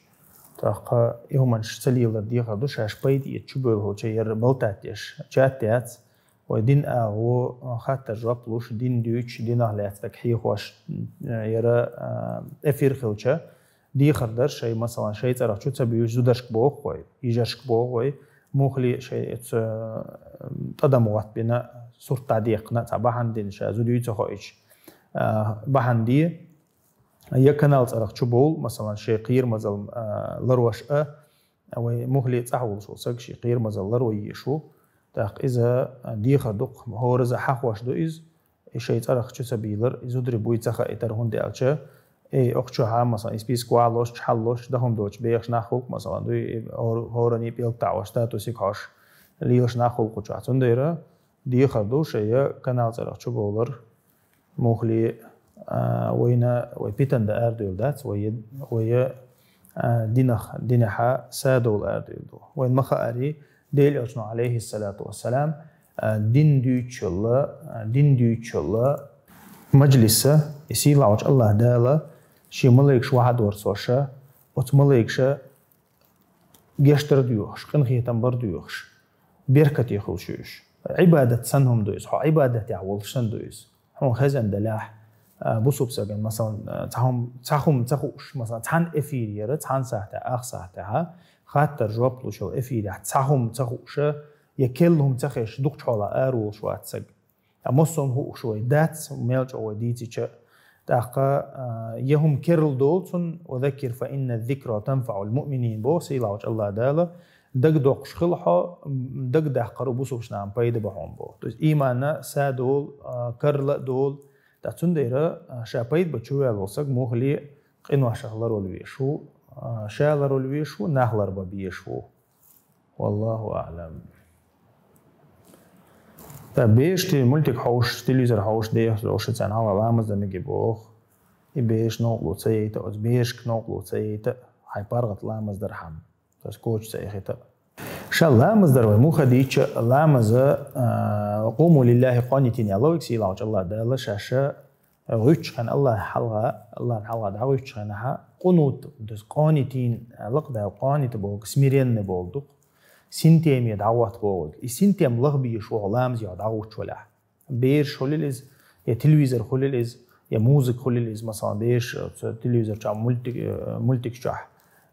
ТӀаккха и хӀуманаш ца лелар дехар ду, шаьш пайда эца чу бевлла хилча, яра балтат деш, чат яц. Вай дин агӀо, а, хаттар-жоп луш, дин дуьйцуш, динах лаьцна стаг хьехош, м, яра, а, эфир хилча, дехар дара шайн, масалан, шайн цӀарах чу ца буьйцуш, зударшка боху вай, йижаршка боху вай, муххале шайн оцу, м, тӀадам гӀоттабина, сурт дӀадеккхина, цхьа бахьана дина ша зуда юй ца хоуьйтуш, а, бахьана де, я канал цӀарах чу бовла, масалан, шайн кхерамазалла, а, ларош а, вай муххале цӀахь волуш волу саг шен кхерамазалла ларван езаш ву. ТӀаккха иза дехар ду-кх, хӀораза хьахош ду иза, и шайн цӀарах чу ца бийлар, и зударий буй ца хаийтар, хӀунда аьлча, и оха чу хьа, масалан, и список валлалц, хьаллалц, дахам доцуш бехаш нах хуьлу-кх, масалан, дуй, и хӀор-, хӀоранна пӀелг таӀош, статусик хьош, лелаш нах хуьлу-кх чохь. Цундела дехар ду шайн я канал цӀарах чу бовлар. Муххале, а, вайна, вай питана дан арадевлла дац, вай, вай, а, динах, динехьа садовла арадевлла ду. Вайн ма-хаъара, Делан Элчано, алейхиссалату вассалам, а, дин дуьйцучул а, а, дин дуьйцучул а, мажлиса, и сийлахьчу АллахӀ Дала шен малайкаш вахьадора цо ша, оцу малайкаша гечдар доьхуш, къинхетам бар доьхуш, беркате хуьлуш ю уьш. Ӏибадат санна хӀума ду иза, хьо Ӏибадатехь волуш санна ду иза. Хьуна хезна делахь, а, бусалба сагана, масалан, а, цхьа хӀума, цхьа хӀума ца хууш, масалан, цхьана эфире яра, цхьана сахьтехь, ах сахьтехь, хаттар жоп луш йолу эфирехь цхьа хӀума ца хууша, я керла хӀума ца хезаш, дукхачу хьолахь ара волуш вац саг. Ткъа массо а хӀума хууш вай дац, мел чӀогӀа вай дийцича а. ТӀаккха, а, я хӀума керла долу цунна, «Ва заккир фа инна зикра танфаӀул муъминин», боху сийлахьчу Аллах Дала, дагадоккхуш хила хьо, дагадаккхар ву бусалбачу нахана пайда бан хьуна боху. То есть иманна са долу, а, карла а долу, ткъа цундела, а, ша пайда бан чувоьлла волу саг муххале къиношах ларвала везаш ву, а, ша ларвала везаш ву, нах ларбан безаш ву. Валлаху аълам. Ткъа бераш те мультик хьовш, телевизор хьовш, дехьа долуш царна хьалха ламаз дан мегий боху. И бераш новкъарло ца яйта, оцу берашка новкъарло ца яйта, хьайн паргӀат ламаз дархьама. Ас коча ца эхита. Ша ламаз дар вай муха дийча, ламаза, а, «Къуму лиллахи къонитин» аьлла вайга сийлахьчу Аллах Дала, ша-ша гӀуьттучу хенахь Аллахьан хьалха, Аллахьан хьалха дӀагӀуьттучу хенахь, къунут, то есть къонитин аьлла-кх Дала, къонит боху, смиренный боху ду-кх. Синтеме дӀагӀотта боху вайга. И синтем лахбийш ву хьо ламазе хьо дӀагӀуттуш валахь. Бераш хуьлийла иза, я телевизор хуьлийла иза, я музыка хуьлийла иза, масалан, бераш, э, цу телевизор чохь мультик, э, мультик чохь,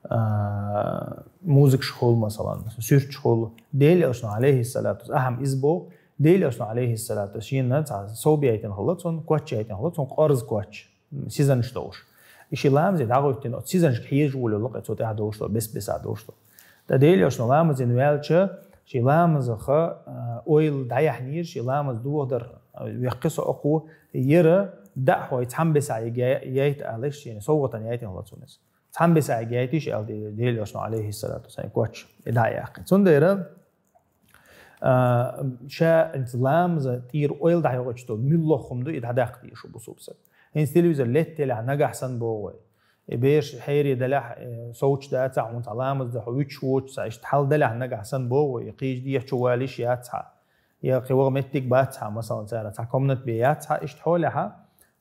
а, музыкаш хуьлу, масалан, суьрташ хуьлу. Делан Элчано, алейхиссалату вассалам, ахьа иза боху, Делан Элчано, алейхиссалату вассалам, шена цхьа сов яйтина хилла цунна, коч яйтина хилла цунна, къорза коч, м, сизанаш долуш. И шен ламазе дӀагӀуьттина, оцу сизанашка хьежа волавелла-кх цо тӀаьхьа долуш долу, бес-бесахь долуш долу. Ткъа Делан Элчано ламазина ваьлча, шен ламазах, а, ойла дӀаяьхьнера, шен ламаз дохадар, а, веккхи со окхо, яра даа хьой цхьана бесахь яйта алаш, шена совгӀатана яйтина хилла цунна иза. Цхьана бесахь яйтиш аьлла Делан Элчано, алейхиссалату вассалам, коч, и дӀа а яьккхина. Цундела, а, ша ламаза тӀера ойла дӀахьоьхучу долу муьлхха хӀума ду, и дӀадаккха дезаш ву бусалба саг. ХӀинца телевизор летта елахь нагахь санна боху вай. И бераш хьере далахь, э, совцуш дацахь, хьуна цхьа ламаз дан хьо вуьтуш воцуш цхьа, иштта хьал далахь нагахь санна боху вай, и кхечу дехьа чу валийш яцахь, я кхин ваха меттиг бацахь, масалан, цара цхьа комнат бен яцахь, иштта хьолехь,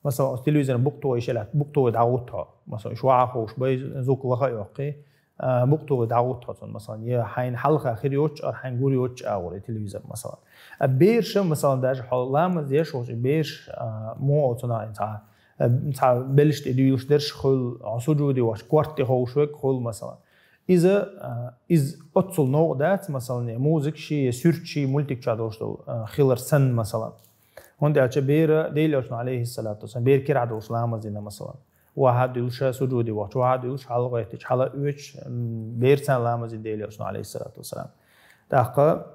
масалан, оцу телевизоран букъ тохийш елахь, букъ тохий дӀагӀутту хьо. Масалан, уьш вахьа ховш бай, зук лаха а йоккхий, а, букъ тохий дӀагӀутту хьо цунна, масалан, я хьайна хьалха хир йоцуш, ара хьайна гур йоцуш агӀор и телевизор, масалан. А бераша, масалан, даже хьо ламаз деш волчу бераш, а, муха оцу нахана цхьа, а, цхьа беллаш тӀе дуьйлуш дерш хуьлу, хьо сужуде вахча корта тӀе ховш верг хуьлу, масалан. Иза, а, иза оццул новкъа дац, масалан, я музыка ши, я суьрт ши, мультик чохь долуш долу, а, хилар санна, масалан. ХӀунда аьлча бера Делан Элчано, алейхиссалату вассалам, бера кирахь долуш ламаз дина, масалан. Вахьа дуьлуш, сужуде вахча, вахьа дуьлуш, хьала гӀоьттича, хьала оьцуш, м, бера царна ламаз дина Делан Элчано, алейхиссалату вассалам. ТӀаккха,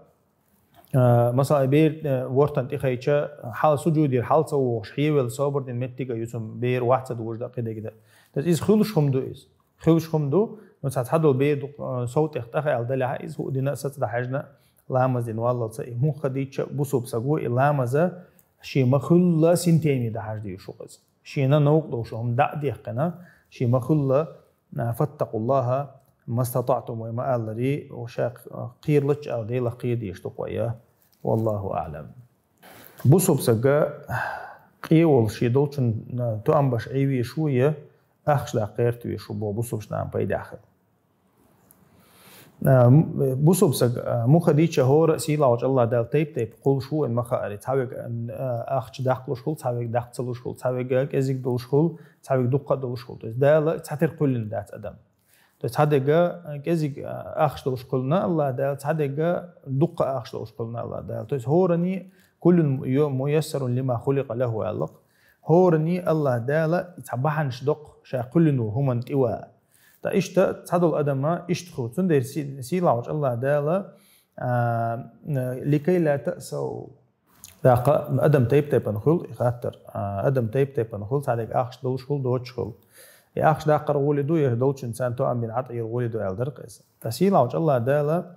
а, масалан, бер, а, вортан тӀе хайча, хьала сужудера хьала ца вогӀуш, хьевелла собар дина меттиг а ю цунна, бер вахьа ца дужу дан кхидерг дан. Иза хуьлуш хӀума ду иза. Хуьлуш хӀума ду, ну, цхьа цхьадолу бер ду, а, сов тӀех тӀаха аьлла далехьа, иза хӀуъа дина а, саца дӀахьаьжна, ламаз дина валлалца, и муха дийча а бусалба саго, и ламаза шен ма-хуьлла синтеме дӀахьажа дезаш ву-кх иза. Шена новкъа долуш хӀума дӀа а дехкина, шен ма-хуьлла, а, «Фаттакъуллаха мастатаътум» вай ма-алларе, ша кхералаш аьлла Делах кхера дезаш ду-кх вай, я. Валлаху аълам. Бусалба сага къе волуш шен долчун, а, тоам беш Ӏе везаш ву я ахча даккха гӀерта везаш ву боху бусалбачу нахана пайдехь хила. А, м-, бусалба сага, а, муха дийча хӀора а сийлахьчу Аллах Дала тайп-тайпа кхуллуш ву, ма-хаъара, цхьаверг, а, ахча даккхалуш хуьлу, цхьаверг даккха ца луш хуьлу, цхьаверг кӀезиг долуш хуьлу, цхьаверг дуккха а долуш хуьлу. То есть Дала цхьатера кхоьллина дац адам. То есть цхьадерг, а, кӀезиг, а, ахча долуш кхоьллина Аллах Дала, цхьадерг дуккха ахча долуш кхоьллина Аллах Дала. То есть хӀоранна «Куллун ю-, муяссарун лима хуликъа лаху» аьлла-кх. ХӀоранна Аллах Дала цхьа бахьанаш до-кх ша кхоьллина волу хӀуманна тӀе ван. Ткъа иштта цхьадолу адама иштта хуьлу. Цундела си-, сийлахьчу Аллах Дала, а, «Ликай ла таъсав». ТӀаккха адам тайп-тайпана хуьлу, и хаттар. А, адам тайп-тайпана хуьлу, цхьадерг ахча долуш хуьлу, доцуш хуьлу. И ахча даккхар гӀоле ду, я долчун царна тоам бина Ӏа тӀера гӀоле ду аьлла дара-кх иза. Ткъа сийлахьчу Аллах Дала,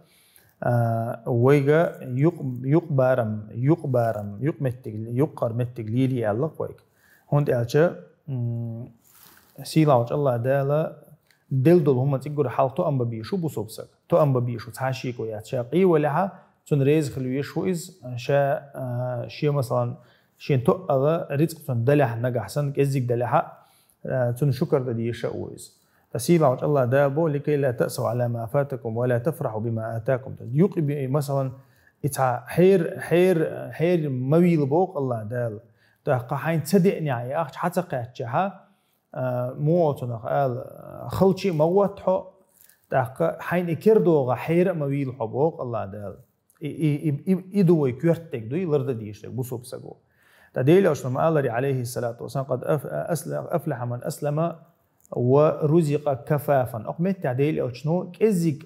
а, вайга юкъ-, юкъ-барам, юкъ-барам, юкъ-меттиг, юкъара меттиг лелае аьлла-кх вайга. ХӀунда аьлча, м, сийлахьчу Аллах Дала делла долу хӀума циггара хьалха тоам бан безаш ву бусалба саг. Тоам бан безаш ву, цхьа шеко яц. Ша къе валехьа, цунна реза хила везаш ву иза, ша, а, шен, масалан, шен тоъала рицкъ цунна далехьа нагахь санна, кӀеззиг далехьа, а, цунна шукар дан дезаш а ву иза. Ткъа сийлахьчу Аллах Дала боху: «Ликай ла таъсав Ӏала ма фатакум ва ла тафрахьу бима атакум». Юкъа бе-, масалан, И цхьа хьер, хьер, хьер ма вийла боху Аллах Дала. ТӀаккха хьайна ца деънехь, и ахча хьа ца кхаьччехьа, а, муха цунах ала, а, халчий а ма гӀотта хьо, тӀаккха хьайна и кер догӀа хьера а ма вийла хьо боху Аллах Дала. И, и, и, и, и ду вай коьртаг дуй, ларда дийшарг бусулба саго. ТӀа Делан Элчано ма аларе, алейхиссалату вассалам, «Къад аф-, асла-, афлаха ман аслама ва рузикъа кафафан». Окху меттехь Делан Элчано кӀеззиг,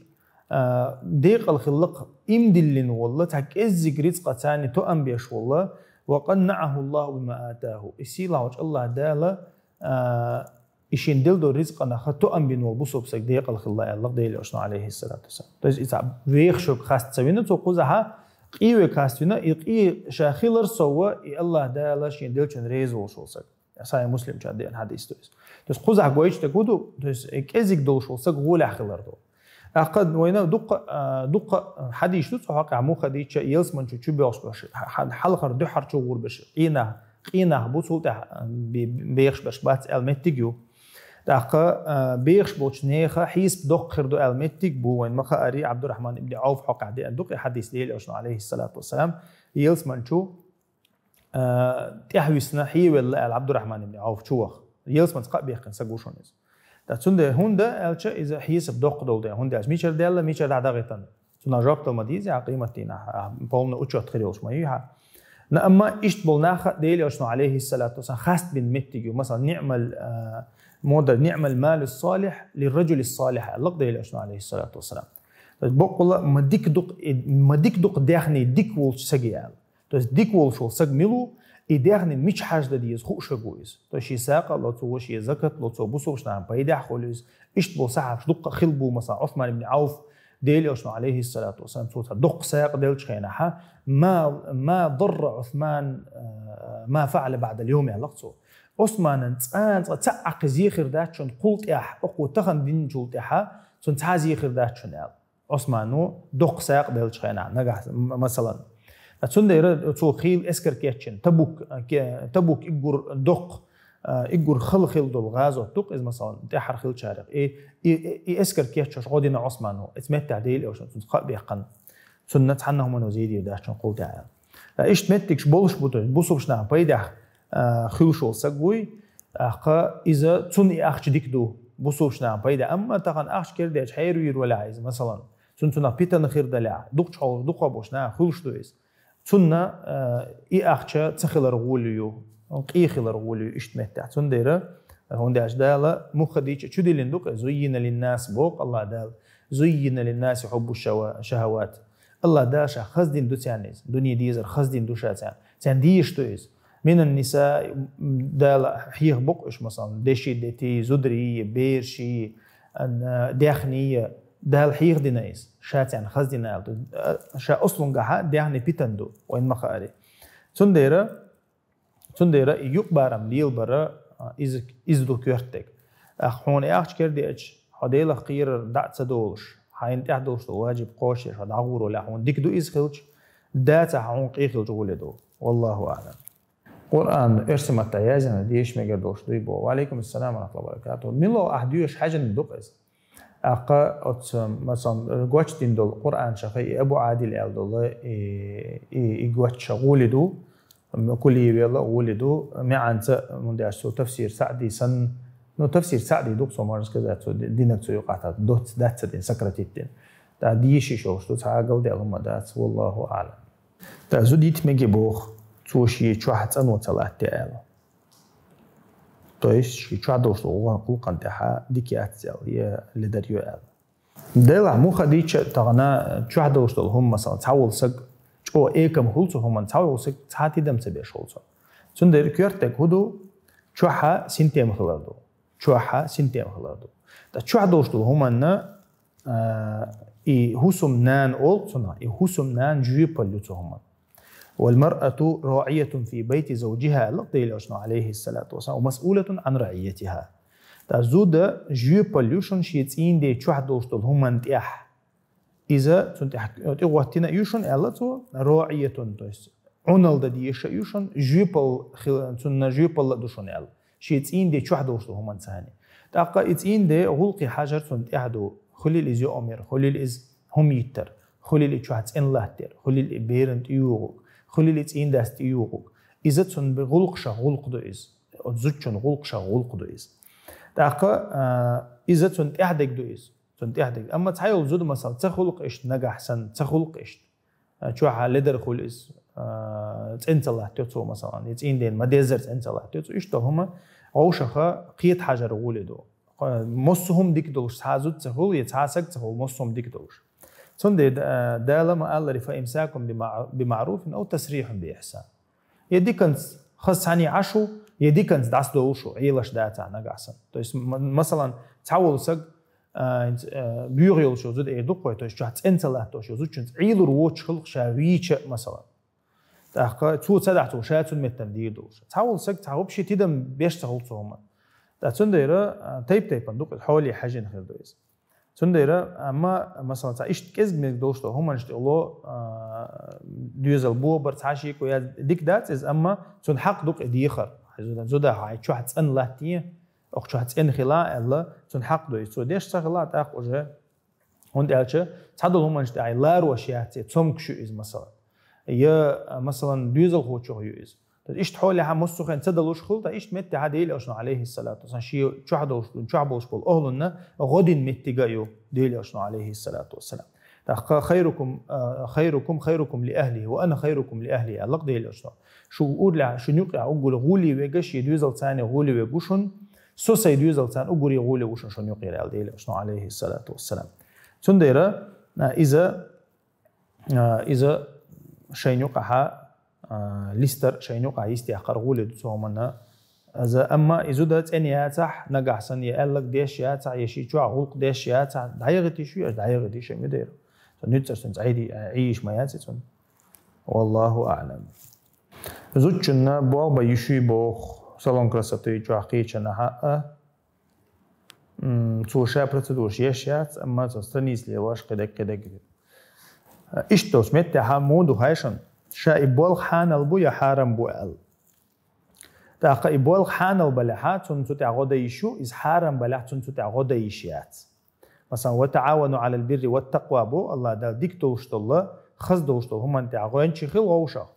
а, декъал хиллакх, им диллина волла, цхьа кӀеззиг рицкъа царна тоам беш волла, «ва къаннаъаху Аллаху бима атаху». И сийлахьчу Аллах Дала, а, и шен делла долу рицкъанах тоам бина волу бусулба саг декъал хилла аьлла Делан Элчано, алейхиссалату вассалам. То есть, иза вехаш верг хаста ца вина, цо кхузахьа къе верг хаста вина, и къе ша хилар сов, и Аллах Дала шен деллачун реза волуш волу саг. Сахьихь Муслим чу деана хьадис ду иза. То есть, кхузахь гойтуш дерг хӀун ду, то есть, и кӀезиг долуш волу саг гӀолехь хилар ду. ТӀаккха вайна дуккха, а, дуккха хьадис ду, цу хьокъехь муха дийча, ялсаманчу чу боьлхуш берш, хьа-, хьалхара дуьххьара чу гӀур берш, къинах, къинах бу, цул тӀаьхьа, а, бе-, бехаш берш бац аьлла меттиг ю. ТӀаккха, а, бехаш болчу нехан хьесап доккха хир ду аьлла меттиг бу, вайн ма хаари, Абдурахман ибн Ауф хьокъехь деана ду-кх и хьадис Делан Элчано, алейхиссалату вассалам, ялсаманчу, а, тӀаьхьависна хьевелла аьлла Абдурахман ибн Ауф чу ваха. Ялсаманца кхаъ бехкина саг ву шуна иза. Ткъа цундела хӀунда аьлча иза хьесап доккха долу дела, хӀунда аьлча мичара даьлла, мичара дӀадахийтина. Цунах жоп дала ма деза, а, къематдийнахь, а, полный учёт хир йолуш ма ю хьан. Но амма иштта болу нах а Делан Элчано, алейхиссалату вассалам, хаста бина меттиг ю. Масала, ниъмал, а, мода, ниъмал малу салих ли раджули салих аьлла Делан Элчано, алейхиссалату вассалам. То есть, боккъала ма дика ду-кх, и ма дика ду-кх даьхни дика волчу саге аьлла. То есть, дика волуш волу саг мила ву, и даьхни мича хьажа дан деза хууш верг ву иза. То есть, шен сагӀа а ло цо, шен закат а ло цо, бусулба нахана пайдехь а хуьлу иза. Иштта болу сахьабаш дуккха а хилла бу, масала, Ӏусман ибн Ӏауф, Делан Элчано, алейхиссалату вассалам, цо цхьа доккха сагӀа деллачу хенахь, ма, ма дарра Ӏусман, а, ма фаъала баъдал йовм аьлла цо. Ӏусманан цкъа а, цкъа а цхьа а кхин зе хир дац шуна кхул тӀаьхьа, окхо тахана динчул тӀаьхьа, цунна цхьа а зе хир дац шуна аьлла. Ӏусмано доккха сагӀа деллачу хенахь, нагахь, м-, масалан. Цундела цо хийла эскар кечйина, Табук, ке-, Табук уггар доккха, а, уггар хала хилла долу гӀазот ду-кх иза, масалан, тӀаьххьара хиллачарех. И, и, и, и эскар кечъеш гӀо дина Ӏусмано, оцу меттехь Делан Элчано цунца кхаъ бехкина. Цунна цхьанна хӀумано зе дийр дац шуна кхул тӀаьхьа аьлла. Ткъа иштта меттигаш болуш бу, то есть бусулба нахана пайдехь, а, хуьлуш волу саг вуй, тӀаккха иза цунна и ахча дика ду, бусулба нахана пайда. Амма тахана ахча кердачу хьервийр валахь иза, масалан, цунна цунах питана хир далахь, дукхачу хьолах дукхах болчу наха хуьлуш ду иза. Цунна, а, и ахча ца хилар гӀоли ю, къе хилар гӀоли ю иштта меттехь. Цундела, хӀунда аьлча Дала муха дийча чу диллина ду-кх иза, зуййина линнас боху Аллах Дала, зуййина линнаси хьуббу шава-, шахават. Аллах Дала ша хаздина ду царна иза, дуьне дезар хаздина ду ша царна. Царна дезаш ду иза. Минан ниса, м, Дала хьеха бу-кх уьш, масалан, деши, дети, зударий, берши, ан, даьхни, Дала хьеха дина иза. Ша царна хаздина аьлла ду. А, ша ослунгахьа даьхни питана ду, вайн ма хаари. Цундела, цундела и юкъ-барам лелабар, а, иза, иза ду коьртаг. Ахьа хьуна и ахча кердача, хьо Делах кхерар дӀа а ца долуш, хьайна тӀехь долуш долу ваджиб кхочушдеш хьо дӀагӀур валахь, хьуна дика ду иза хилча, дацахь хьуна къе хилча гӀоли ду. Валлаху аълам. Къуръан оьрсийн маттахь яздина, деша мегар долуш дуй боху. Ва алейкум ассалам ва рахматуллахи ва баракатуху. Мила ахь доьшуш хьаьжна ду-кх иза? ТӀаккха оцу, масалан, гочдина долу Къуръан чохь и Абу Ӏадил аьлла долу, и, и, и гочча гӀоли ду, Кулиев аьлла гӀоли ду, маьӀанца, хӀунда аьлча цо тафсир Саъди санна, ну, тафсир Саъди ду-кх цо, можно сказать, цо ди-, динарг цо юкъахь доцца дац ца дина, сократить дина. ТӀаккха деша йиш йолуш ду, цхьа а галдаьлла хӀума дац, валлаху аълам. ТӀаккха зуда йита мега боху, цо шен чохь цӀано ца латтий аьлла. То есть, шен чохь долуш долу гӀуллакхан тӀехь дика яц аьлла, я ледар ю аьлла. Делахь муха дийча тахана чохь долуш долу хӀума, масалан, цхьа волу саг чӀогӀа экам хуьлу цу хӀуманна, цхьа волу саг цхьа тидам ца беш хуьлу цунна. Цундела коьртаг хӀун ду? Чохь синтем хилар ду. Чохь синтем хилар ду. Ткъа чохь долуш долу хӀуманна, а, и хӀусам нана олу цунах, и хӀусам нана жоьпалла ю цу хӀуманна. «Валмаръату раъиятун фи байти завджиха», аьлла Делан Элчано, алейхиссалату вассалам, «ва масъулатун ан раъиятиха». ТӀаккха зуда жоьпалла ю шуна шен цӀийнан ден чохь долуш долу хӀуманна тӀехь. Иза цунна тӀехь тӀегӀоттина а ю шуна, аьлла цо, раъиятун, то есть Ӏуналла дан дезаш а ю шуна, жоьпалла хила-, цунна жоьпалла а ду шуна аьлла. Шен цӀийнан ден чохь долуш долу хӀуманна царна. ТӀаккха и цӀийнан ден гӀуллакхе хьажар цунна тӀехь ду, хуьлийла иза йоӀ-мер, хуьлийла иза хӀума йиттар, Хуьлийла и чохь цӀена латтар, хуьлийла и беран тӀеюгӀург, хуьлийла и цӀийндас тӀеюгӀург. Иза цунна бе-, гӀуллакхашах гӀуллакх ду иза. Оцу зудчун гӀуллакхашах гӀуллакх ду иза. ТӀаккха, а, иза цунна тӀаьхьадерг ду иза. Цунна тӀаьхьадерг. Амма цхьайолу зуда, масала, ца хуьлу-кх иштта нагахь санна, ца хуьлу-кх иштта. А, чохь а ледар хуьлу иза, а, цӀена ца латтайо цо, масала, я цӀийнден ма-деззара цӀена ца латтайо цо. Иштта хӀума вовшаха кхета хьажар гӀоле ду. Массо а хӀума дика долуш цхьа а зуда ца хуьлу, я цхьа а саг ца хуьлу, массо а хӀума дика долуш. Цундела, а, Дала ма-аллара: «Фа имсакун би маъ-, би маъруфин ау тасрихьун би ихсан». Я диканца хаза цхьаьна Ӏаш ву, я диканца дӀасадовлуш ву, Ӏелаш дацахь нагахь санна. То есть, м-, масалан, цхьа волу саг, а, хӀинца, а, боьха йолуш йолу зуда эр ду-кх вай, то есть, чохь цӀена ца латтош йолу зудчуьнца Ӏелур воцуш хуьлу-кх ша вийча а, масалан. ТӀаккха цо ца дахь, цо ша цунна меттана дийр долуш. Цхьа волу саг, цхьа вообще тидам беш ца хуьлу цу хӀуманна. Ткъа цундела, а, тайп-тайпана ду-кх иза, хьоле хьаьжжина хир ду иза. Цундела, амма, масалан, цхьа иштта кӀезиг-мезиг долуш долу хӀуманаш тӀе ло, а, доьзал бохабар цхьа шеко яц, дика дац иза, амма цунна хьакъ ду-кх и дехар. Хьайн зуда, зуда хьайн чохь цӀена латтае, оха чохь цӀена хила аьлла, цунна хьакъ ду иза. Цо деш ца хила, тӀаккха уже, хӀунда аьлча цхьадолу хӀуманаш тӀехь ларош яц, я цомгуш ю иза, масалан. Я, а, масалан, доьзалхочух ю иза. Иштта хьолехьа массо а хен ца далуш хуьлу, ткъа иштта меттехьа Делан Элчано, алейхиссалату вассалам, шен чохь долуш, чохь болуш болу охӀлунна гӀо дина меттиг а ю Делан Элчано, алейхиссалату вассалам. ТӀаккха: «Хайрукум, а, хайрукум, хайрукум ли ахлихи, ва ана хайрукум ли ахли», аьлла-кх Делан Элчано. Шу урлехь, шун юкъехь уггар гӀоле вегаш, я доьзалца гӀоле вегаш шун, со сайн доьзалца уггаре гӀоле ву шун, шун юкъера, аьлла Делан Элчано, алейхиссалату вассалам. Цундела, а, иза а, иза шайна юкъахьа, а, листар, шайна юкъахь йистехкар гӀоле ду цу хӀуманна. Иза, амма и зуда цӀена яцахь, нагахь санна я аьлларг деш яцахь, я ши чохь гӀуллакх деш яцахь, дӀаягӀийта йиш ю, аша дӀаягӀийта йиш а ма дера. Цо нуьцкъаш цунна цӀа Ӏийша ма яц и цунна. Валлаху аълам. Зудчунна болх бан йиш юй боху салон красоты чохь кхечанхьа а. М, цо ша процедураш еш яц, амма цо страница лелош кхидерг, кхидерг. Иштта долчу меттехь муха ду хаьий шуна, ша и болх хьанал бу я хьарам бу аьлла. ТӀаккха и болх хьанал балехьа, цунна цу тӀехь гӀо дан йиш ю, иза хьарам балехь, цунна цу тӀехь гӀо дан йиш яц. Масалан: «Ва таӀавану Ӏалал бирри ват такъва», бу АллахӀ Дала, дика долуш долу, хаза долуш долу хӀуманна тӀехь гӀоьнчий хила вовшах.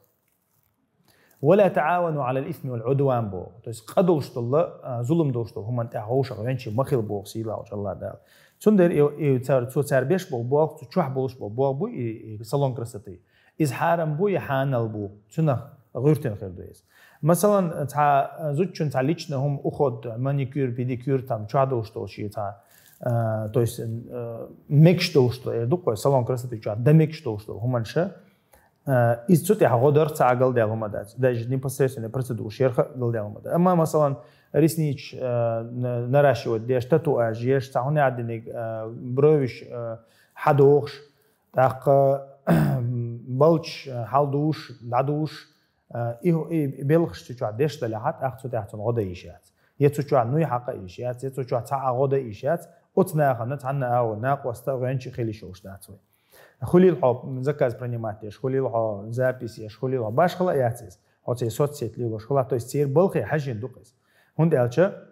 «Ва ла таӀавану Ӏалал исми вал Ӏудван», боху. То есть къа долуш долу, а, зулам долуш долу хӀуманна тӀехь вовшах гӀоьнчий ма хила боху сийлахьчу АллахӀ Дала. Цундела и, и цара, цо цара беш болу болх, цу чохь болуш болу болх бу и, и салон красоты. Иза хьарам бу я хьанал бу, цунах гӀуьртина хир ду иза. Масалан, цхьа, а, зудчун цхьа личный хӀума, уход, маникюр, педикюр, там, чохь долуш долу шен цхьа, а, то есть, а, мегаш долуш долу, эр ду-кх вай, салон красоты чохь дан мегаш долуш долу хӀуманаш, а, иза цу тӀехь гӀо дар цхьа а галдаьлла хӀума дац. Даже непосредственно процедураш ярх а галдаьлла хӀума дац. Амма, масалан, реснички, а, на-, наращивать деш, татуаж еш, цхьа хӀун яц диниг, а, бровиш, а, хьадохуш, тӀаккха балчаш, а, хьалдуш, дӀадуш, а, и, и, и белхаш цу чохь деш далехьа, тӀаккха цу тӀехь цунна гӀо дан йиш яц. Я цу чохь нуй хьакха йиш яц, я цу чохь цхьа а гӀо дан йиш яц, оцу нахана цхьанна а агӀо, накъоста а гӀоьнчий хила йиш йолуш дац вай. Хуьлийла хьо заказ принимать еш, хуьлийла хьо запись еш, хуьлийла хьо башхала а яц иза. Хьо церан соцсеть лелош хуьлахь, то есть церан балхе хьаьжжина ду-кх иза. ХӀунда аьлча,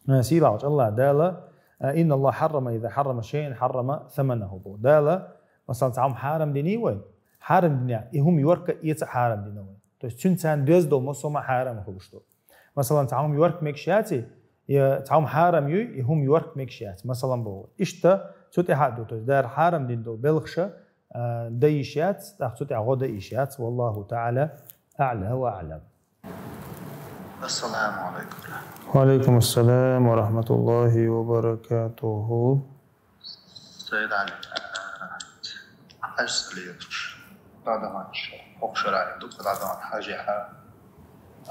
э, сийлахьчу АллахӀ Дала, э, «Инна АллахӀа хьаррама, иза хьаррама шайъан, хьаррама саманаху», боху. Дала, масалан, цхьа хӀума хьарам динний вайна, хьарам динехь, и хӀума йорка а, эца а хьарам дина вайна. То есть цуьнан царна доьзна долу массо а хӀума хьарам хуьлуш ду. Масалан, цхьа хӀума йорка мегаш яций, я цхьа хӀума хьарам юй, и хӀума йорка мегаш яц, масалан, боху. Иштта цу тӀехь а ду, то есть Дала хьарам дина долу белхаш, а, дан йиш яц, тӀаккха цу тӀехь гӀо дан йиш яц. Валлаху таӀала аӀла ва аӀлам. Ассаламу алайкум. Ва алайкум ассалам ва рахматуллахи ва баракатуху. Сайд Ӏали, а, хьаьжцӀа лелаш, дӀадаханча, хӀокху шарахь ду-кх дӀадаханча хьаьжехьа,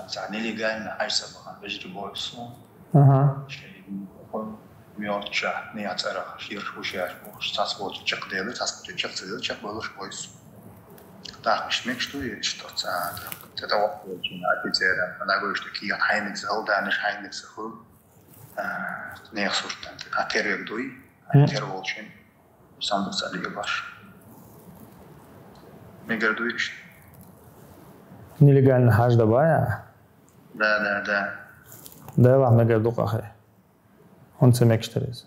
цхьа нелегально хьаьжцӀа бахана вежарий боху суна. Аха. Шайн мелочах, нехан цӀарах шераш гуш яц бохуш, цхьацца волчу чекхдели, цхьацца волчу чекх ца дели, чекхбевллаш боху суна. ТӀаккха иштта мегаш ду, иштта оцу, а, тӀе, тӀе воккхаволчу офицера, нагахь иштта кехат хьайниг ца хила, даниш хьайниг ца хуьлу. А, нехан сурт, а, тера верг дуй, а, тера волчун сандук цӀа лелаш. Мегар дуй иштта? Нелегально хьаж дан баьй? Да, да, да. Делахь мегар ду-кх ахь. ХӀунда ца мегаш дара иза?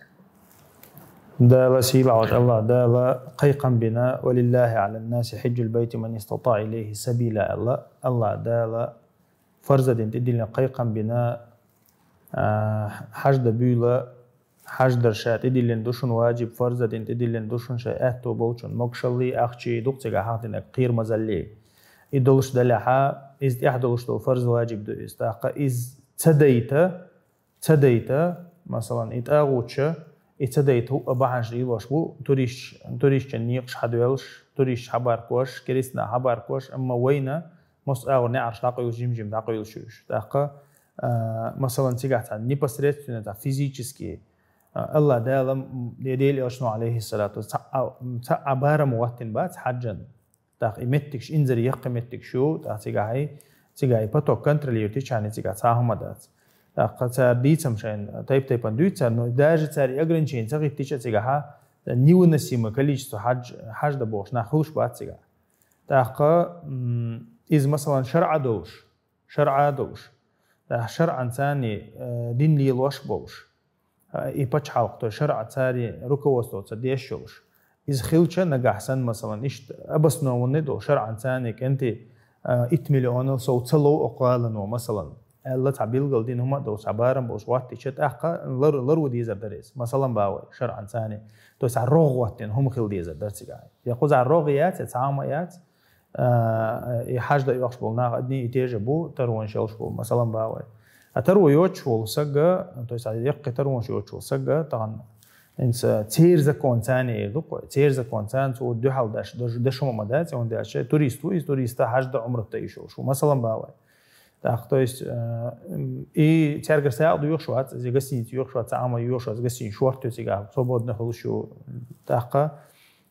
Дала сийлахь волчу Аллах Дала кхайкхам бина: «Ва лиллахи Ӏалан-наси хьиджул байти ман истатаӀа илайхи сабила», аьлла. Аллах Дала фарз дина тӀедиллина кхайкхам бина, а, хьаж дан буьйла, хьаж дар ша тӀедиллина ду шуна ваджиб, фарз дина тӀедиллина ду шуна ша аьтто болчун, могушаллий, ахчий, дукха цигахь хьахдинарг, кхерамазаллий. И долуш далехьа, иза тӀехь долуш долу фарз ваджиб ду иза. ТӀаккха иза ца дайта, ца дайта, масалан, и тӀагӀутча, и ца дайта хӀуъа бахьанаш лелош бу, туристаш, туристийн некъаш хьадоьллуш, туристаш хьабаркош, керстанаш хьабаркош, амма вайна мостагӀа неӀарш дӀакъевлаш, жим-жим дӀакъевлаш ю уьш. ТӀаккха, а, масалан, цигахь цхьа непосредственно, цхьа физически, а, Аллах Дала, м, я Дела Элчано, алейхиссалату, цхьа а, цхьа а барам хӀоттийна бац хьаджан. ТӀаккха и меттигаш, инзаре яккхий меттигаш ю, тӀаккха цигахь и, цигахь и поток контролировать йича, цигахь цхьа хӀума дац. ТӀаккха цара дийцам шайна тайп-тайпана дуьйцу цара, но даже цара и ограничени ца хӀиттича, цигахьа невыносимое количество хьаж-, хьаж дан бохуш нах хуьлуш бац цигахь. ТӀаккха, м, иза, масалан, шарӀа долуш, шарӀа долуш, тӀаккха шарӀан царний, э, дин лелош болуш, а, и пачхьалкх, то есть шарӀа царий руководствоца деш йолуш. Иза хилча нагахь санна, масалан, иштта обоснованный долу, шарӀан царний кӀентий, а, итт миллионал сов ца лов окху гӀалано, масалан, аьлла, цхьа билггал дина хӀума а долуш, цхьа барам болуш хӀоттийча, тӀаккха лар-, ларво дезар дара иза, масалан, бан вай, шарӀан царний. То есть цхьа рогӀ хӀоттийна хӀума хила дезар дара цигахь. Я кхузахь рогӀ яц, я цхьа хӀума яц, а, и хьаж дан оьхуш болу нах одни и те же бу, таронаш йолуш болу, масалан, бан вай. А таро йоцуш волу сага, то есть, а, яккхий таронаш йоцуш волу сага, тахана хӀинца церан закон царна эр ду-кх вай, церан закон царна цо дуьхьал даш, даш, даш хӀума ма дац, хӀунда аьлча турист ву иза, туриста хьаж дан, Ӏумрат дан йиш йолуш ву, масалан, бан вай. ТӀаккха, то есть, э, м, и цаьргара сагӀа доьхуш вац, иза гостиница йоьхуш вац, цхьа хӀума йоьхуш вац, гостиница шорта ю цигахь, свободно хуьлуш ю. ТӀаккха,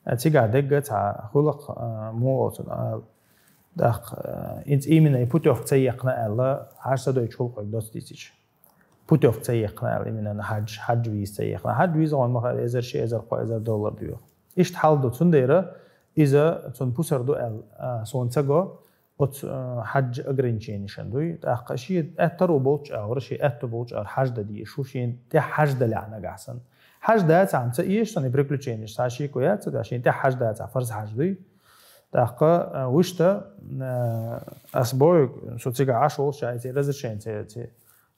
а, цигахь дегга цхьа хуьлу-кх, а, муха оцун, а, тӀаккха, а, хӀинца именно и путёвка ца яьккхина аьлла, хьаж ца дойтуш хуьлу-кх доцца дийцича. Путёвка ца яьккхина аьлла, именно хьаж, хьаж виза ца яьккхина. Хьаж виза гӀон ма-хаъара эзар ши, эзар кхо, эзар доллар доьху. Иштта хьал ду, цундела иза цунна пусар ду аьлла, а, суна ца го, оцу, а, хьаж ограниченешна дуй. ТӀаккха шен аьтту болчу агӀор, шен аьтту болчу агӀор хьаж дан дезаш ву, шена тӀехь хьаж далехь нагахь санна. Хьаж дацахь-м ца эшаш санна и приключенеш, цхьа шеко яц цигахь, шена тӀехь хьаж дацахь, фарз хьаж дуй. ТӀаккха, а, вуьшта, а, ас боху, со цигахь Ӏаш волуш, ша и церан разрешение, церан, церан,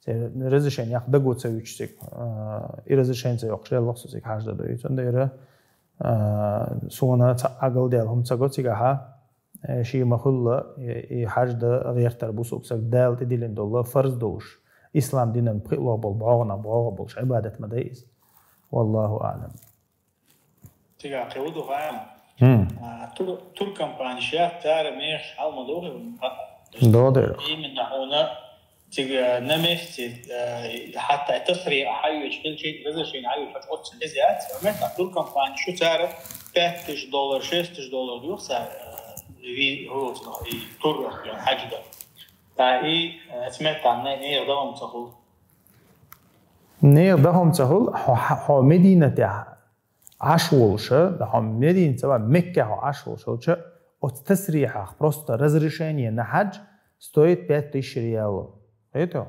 церан разрешение яккха даго ца вуьтуш цига, а, и разрешение ца йоккхуш лелла-кх со цига хьаж дан дуй. Цундела, а, суна цхьа а галдаьлла хӀума ца го цигахьа, э, шен ма-хуьллу, и, и хьаж дан гӀертар бусулба саг Дала тӀедиллина долу фарз долуш, ислам динан пхиъло болу бӀогӀанах бӀогӀа болуш Ӏибадат ма дай иза. Валлаху аӀлам. Цигахь кхин хӀун ду хаьий? ХӀм. А, тур-, туркомпанеш яц, цара мехаш хьал ма доху. Доху дера. Именно хьуна цига на месте, а, хьатта тасрихь хьайоьчу, хилча разрешение хьайоьчу, оццул хеза яц. Метта туркомпанеш ю, цара пять тысяч доллар, шесть тысяч доллар доьху цара, а, ви-, хӀуцунах, и турах, хьаж дан. Ткъа и, а, цу меттехь не-, нехан дан хӀума ца хуьлу. Нехан дан хӀума ца хуьлу, хьо, хьо, хьо Мединатехь Ӏаш волуша, да хьо Медина ца ван, Меккехь хьо Ӏаш волуш хилча, оцу тасрихьах, просто разрешение на хьаж стоит пять тысяч реалов. Хетий?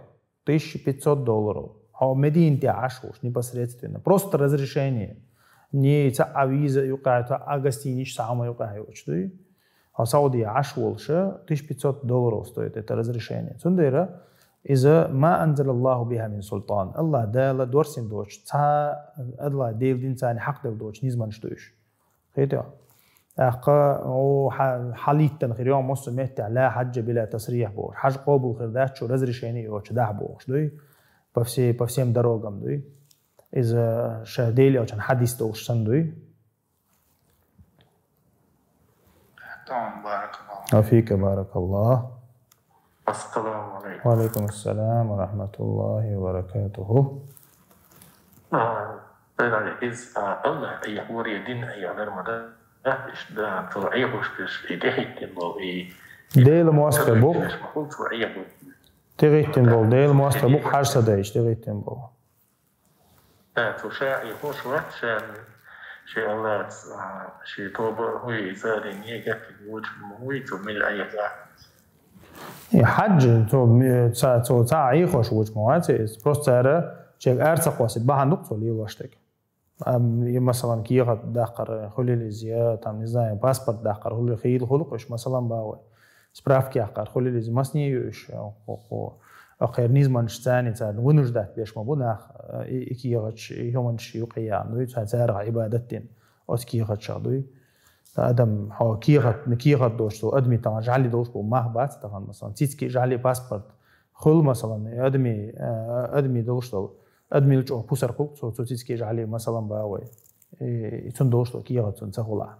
Тысяча пятьсот долларов. Хьо Медина тӀе Ӏаш волуш, непосредственно. Просто разрешение. Не цхьа а виза юкъахь, цхьа а гостиничный, цхьа а хӀума юкъахь йоцуш дуй. Хьо Саудия Ӏаш волуша, тысяча пятьсот долларов стоит это разрешение. Цундела иза ма анзалаллаху биха мин султан. Аллах Дала дорсина доцуш, цхьа Аллах Дела дина царна хьакъ делла доцуш низамаш ду уьш. Хетий? ТӀаккха, о, хьа-, хьалиттана хир ю массо а меттехь ла хьаджа била тасрихь бохуш. Хьаж къобал хир дац шу разрешение йоцуш дахь бохуш дуй. По всей, по всем дорогам дуй. Иза ша Дела Элчан хьадис долуш санна дуй. Тамам, баракаллаху. Ва фика баракаллах. Ассаламу алейкум. Ва алейкум ассалам ва рахматуллахи ва баракатуху. А, Дела, из, а, Аллах, и хӀора дин, и дарма да, иш да, цо Ӏехуш деш, и тӀехӀиттина болу, и Дела мостагӀа бу-кх. Ма хул цо Ӏехуш. ТӀехӀиттина болу Дела мостагӀа бу-кх, хьаж ца дайча тӀехӀиттина болу. Да, цо ша и хӀуш вац, ша, ши Аллаца, а, ши тоба хӀуй, и царийн негатив вочу ма хӀуй, цо мел Ӏехаьа. И хьаджи, цо ме-, ца-, цо цхьа а Ӏехош вочу ма вац иза. Просто цара шега ара ца кхоссийта бахьана ду-кх цо лелош дерг. Ам, и, масалан, кехат даккхар хулилиз, я, там, не знаю, паспорт даккхар хули-, хил-, хулукъуш, масалан, бавай. Справки яккхар хулилиз, масни юш, ху-, ху-, ахер низманш цани цар вынуждать беш ма бу нах, и, и кехатш, и хуманш юкъия, ну, и ца-, царга ибадат дин, ос кехатша дуй. Та адам, хо, кехат, кехат дош, то адми тан жали дош бу мах бац, тахан, масалан, цицки жали паспорт. Хул, масалан, адми, э, адми дош то, адми лучо пусар хул, цо, цо цицки жали, масалан, бавай. И, и цун дош то кехат цун цахула.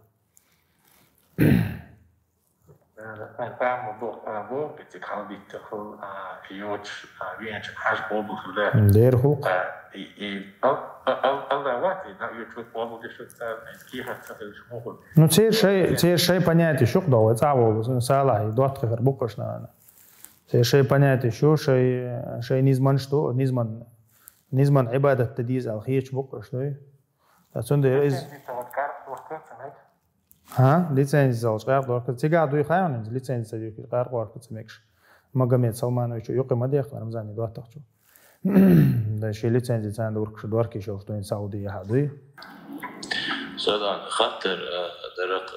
Пам бу, бу, битик халбитти хул, а, йоч, а, венч, хаш бобу хулда. Дер хул. А, и, и, ал, ал, ал, ал, да, вати, да, йоч, бобу дешута, кехат цахил шмуху. Ну, цер шай, цер шай понятие шух да, ой, цаво, сала, и дот хер букаш на. Цер шай понятие шу, шай, шай низман что, низман, низман ибадат та диз ал хеч букаш, ну. Та цунда из. Ха? Лицензия залш къаркъ дорка. Цига дуй хайон, лицензия юки къаркъ дорка цемекш. Магомед Салманович юки мадех, Рамзани дуатахчу. Да ши лицензия цан доркш дорки шо, что ин Сауди я дуй. Содан хаттер, э, дарак,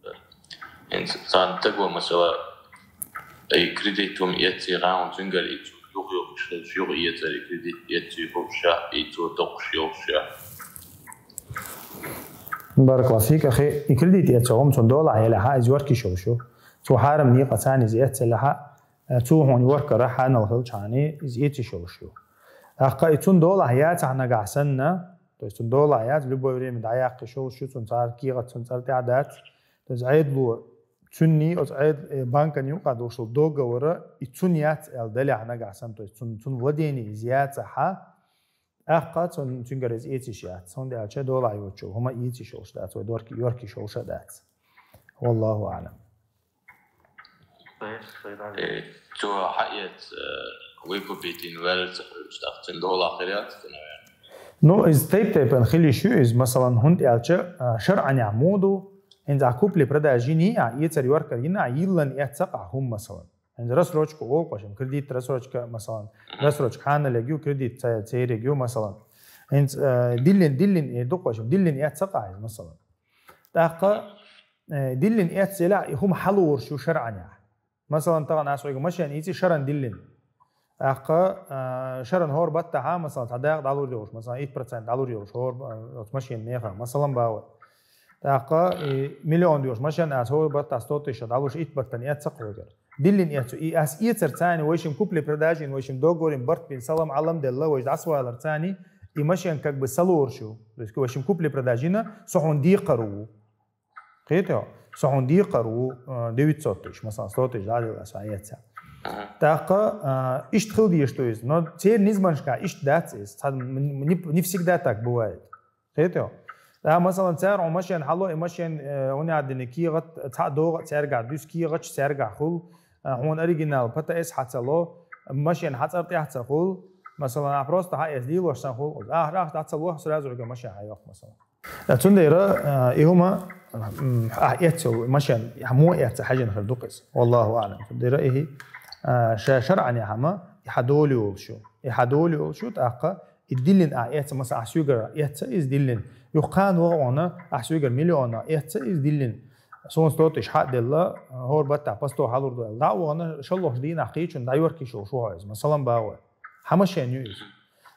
э, ин цан таго масала, ай кредит тум етси раун цунгар и цу юг юг шо, юг етсари кредит етси юг ша, и цу док шо ша. Баракаллаху фик, ахи, и кредит етса, ом цун дола, ела ха, из ворки шо шу. Цу харам ни къацани из етса ла ха, э, цу хун ворка ра ха нал хил чани, из етси шо шу. Ахка и цун дола я цахна гасанна, то есть цун дола я в любое время да яхи шо шу, цун цар кига, цун цар тя дац. То есть айдлу цунни, оз айд, э, банка ни юка дошул договора, и цун яц эл даля хна гасан, то есть цун, цун владение из яца ха, Ахка цун цунгар из етси шо яц. Цун дялча дола йочу, хума етси шо шу дац, ой дорки, йорки шо шу дац. Валлаху алам. Э, цу хаец, э, выкупить ин валца, так цин дола хирят, наверное. Ну, из тейп-тейпен хили шу, из, масалан, хун дялча, э, шаръаня моду, ин за купли-продажи-ни, а, етсар йоркар ина, а, йиллан ятсака хум, масалан. Ин рассрочка ол къошим, кредит рассрочка, масалан. Рассрочка хана легю, кредит ца-, церегю, масалан. Ин, э, диллин, диллин, э, ду къошим, диллин ятсака из, масалан. Таха, э, диллин ятсела, и хум халур шу шаръаня. Масалан, таган асуйга машин, ици шаран диллин. Ахка, э, шаран хор батта ха, масалан, тадак далур дёш, масалан, ит процент далур дёш, хор, э, от машин меха, масалан, бава. Таха, и миллион дёш, машин ас хор батта сто тысяч, далуш ит баттан ятсак хогар. Диллин ятсу, и ас ицар цани, вайшим купли-продажи, вайшим договорим, барт бин, салам, алам делла, вайш дасвайлар цани, и машин как бы салур шу. То есть, вайшим купли-продажи на, сохун ди къару. Хетё? Сохун ди къару, э, девятьсот тысяч, масалан, сто тысяч, да, дела са ятса. Таха, э, ишт хил ди, что из. Но цер низманшка ишт дац из. Ца-, м-, не, не всегда так бывает. Хетё? Да, масалан, цар он машин хало, и машин, э, он ядини кигат, ца дога, царга дус кигат, царга хул, э, он оригинал, П Т С хацало, машин хацар тяхца хул, масалан, а просто ха эс дилош сан хул, а, рах хацало, сразу уга машин хайох, масалан. Цундера, э, и хума, м, а, эцо, машин, а, мо эца хажин хир дукъис. Валлаху алам. Цундера ихи, э, ша-, шаръани хама, и хадоли улшу. И хадоли улшу, таха, и диллин а эца, маса а сюгара эца из диллин. Юхан ва она, а сюгар миллиона эца из диллин. Сон сто тысяч ха делла, хор батта, по сто халур дуэл. Да, она шаллох дина хичун, да, йорки шо, шо из. Масалан, бава. Хама шен ю из.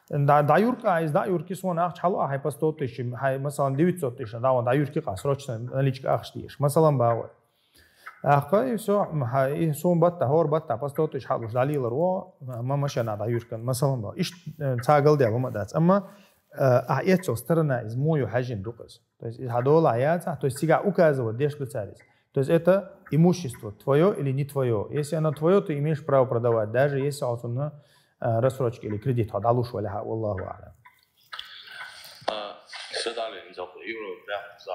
Да, да, юрка из, да, юрки сон ахч хало, а хай по сто тысяч, хай, масалан, девятьсот тысяч, да, он да, юрки ка, срочно наличка ахч диш. Масалан, бава. Ахка, и всё, м, ха, и сон батта, хор батта, по сто тысяч халуш, да, лилар, о, ма, машина, да, юркан, масалан, бава. Иш, э, цагал дя, ма дац. Амма, э, а, эцо сторона из мою хажин дукъис. То есть, из хадола яца, то есть, сига указывать деш луцарис. То есть, это имущество твоё или не твоё. Если оно твоё, ты имеешь право продавать, даже если он на, э, рассрочке или кредит, хадалуш валя ха, валлаху алям. А, садали, инзал, евро, прям, за.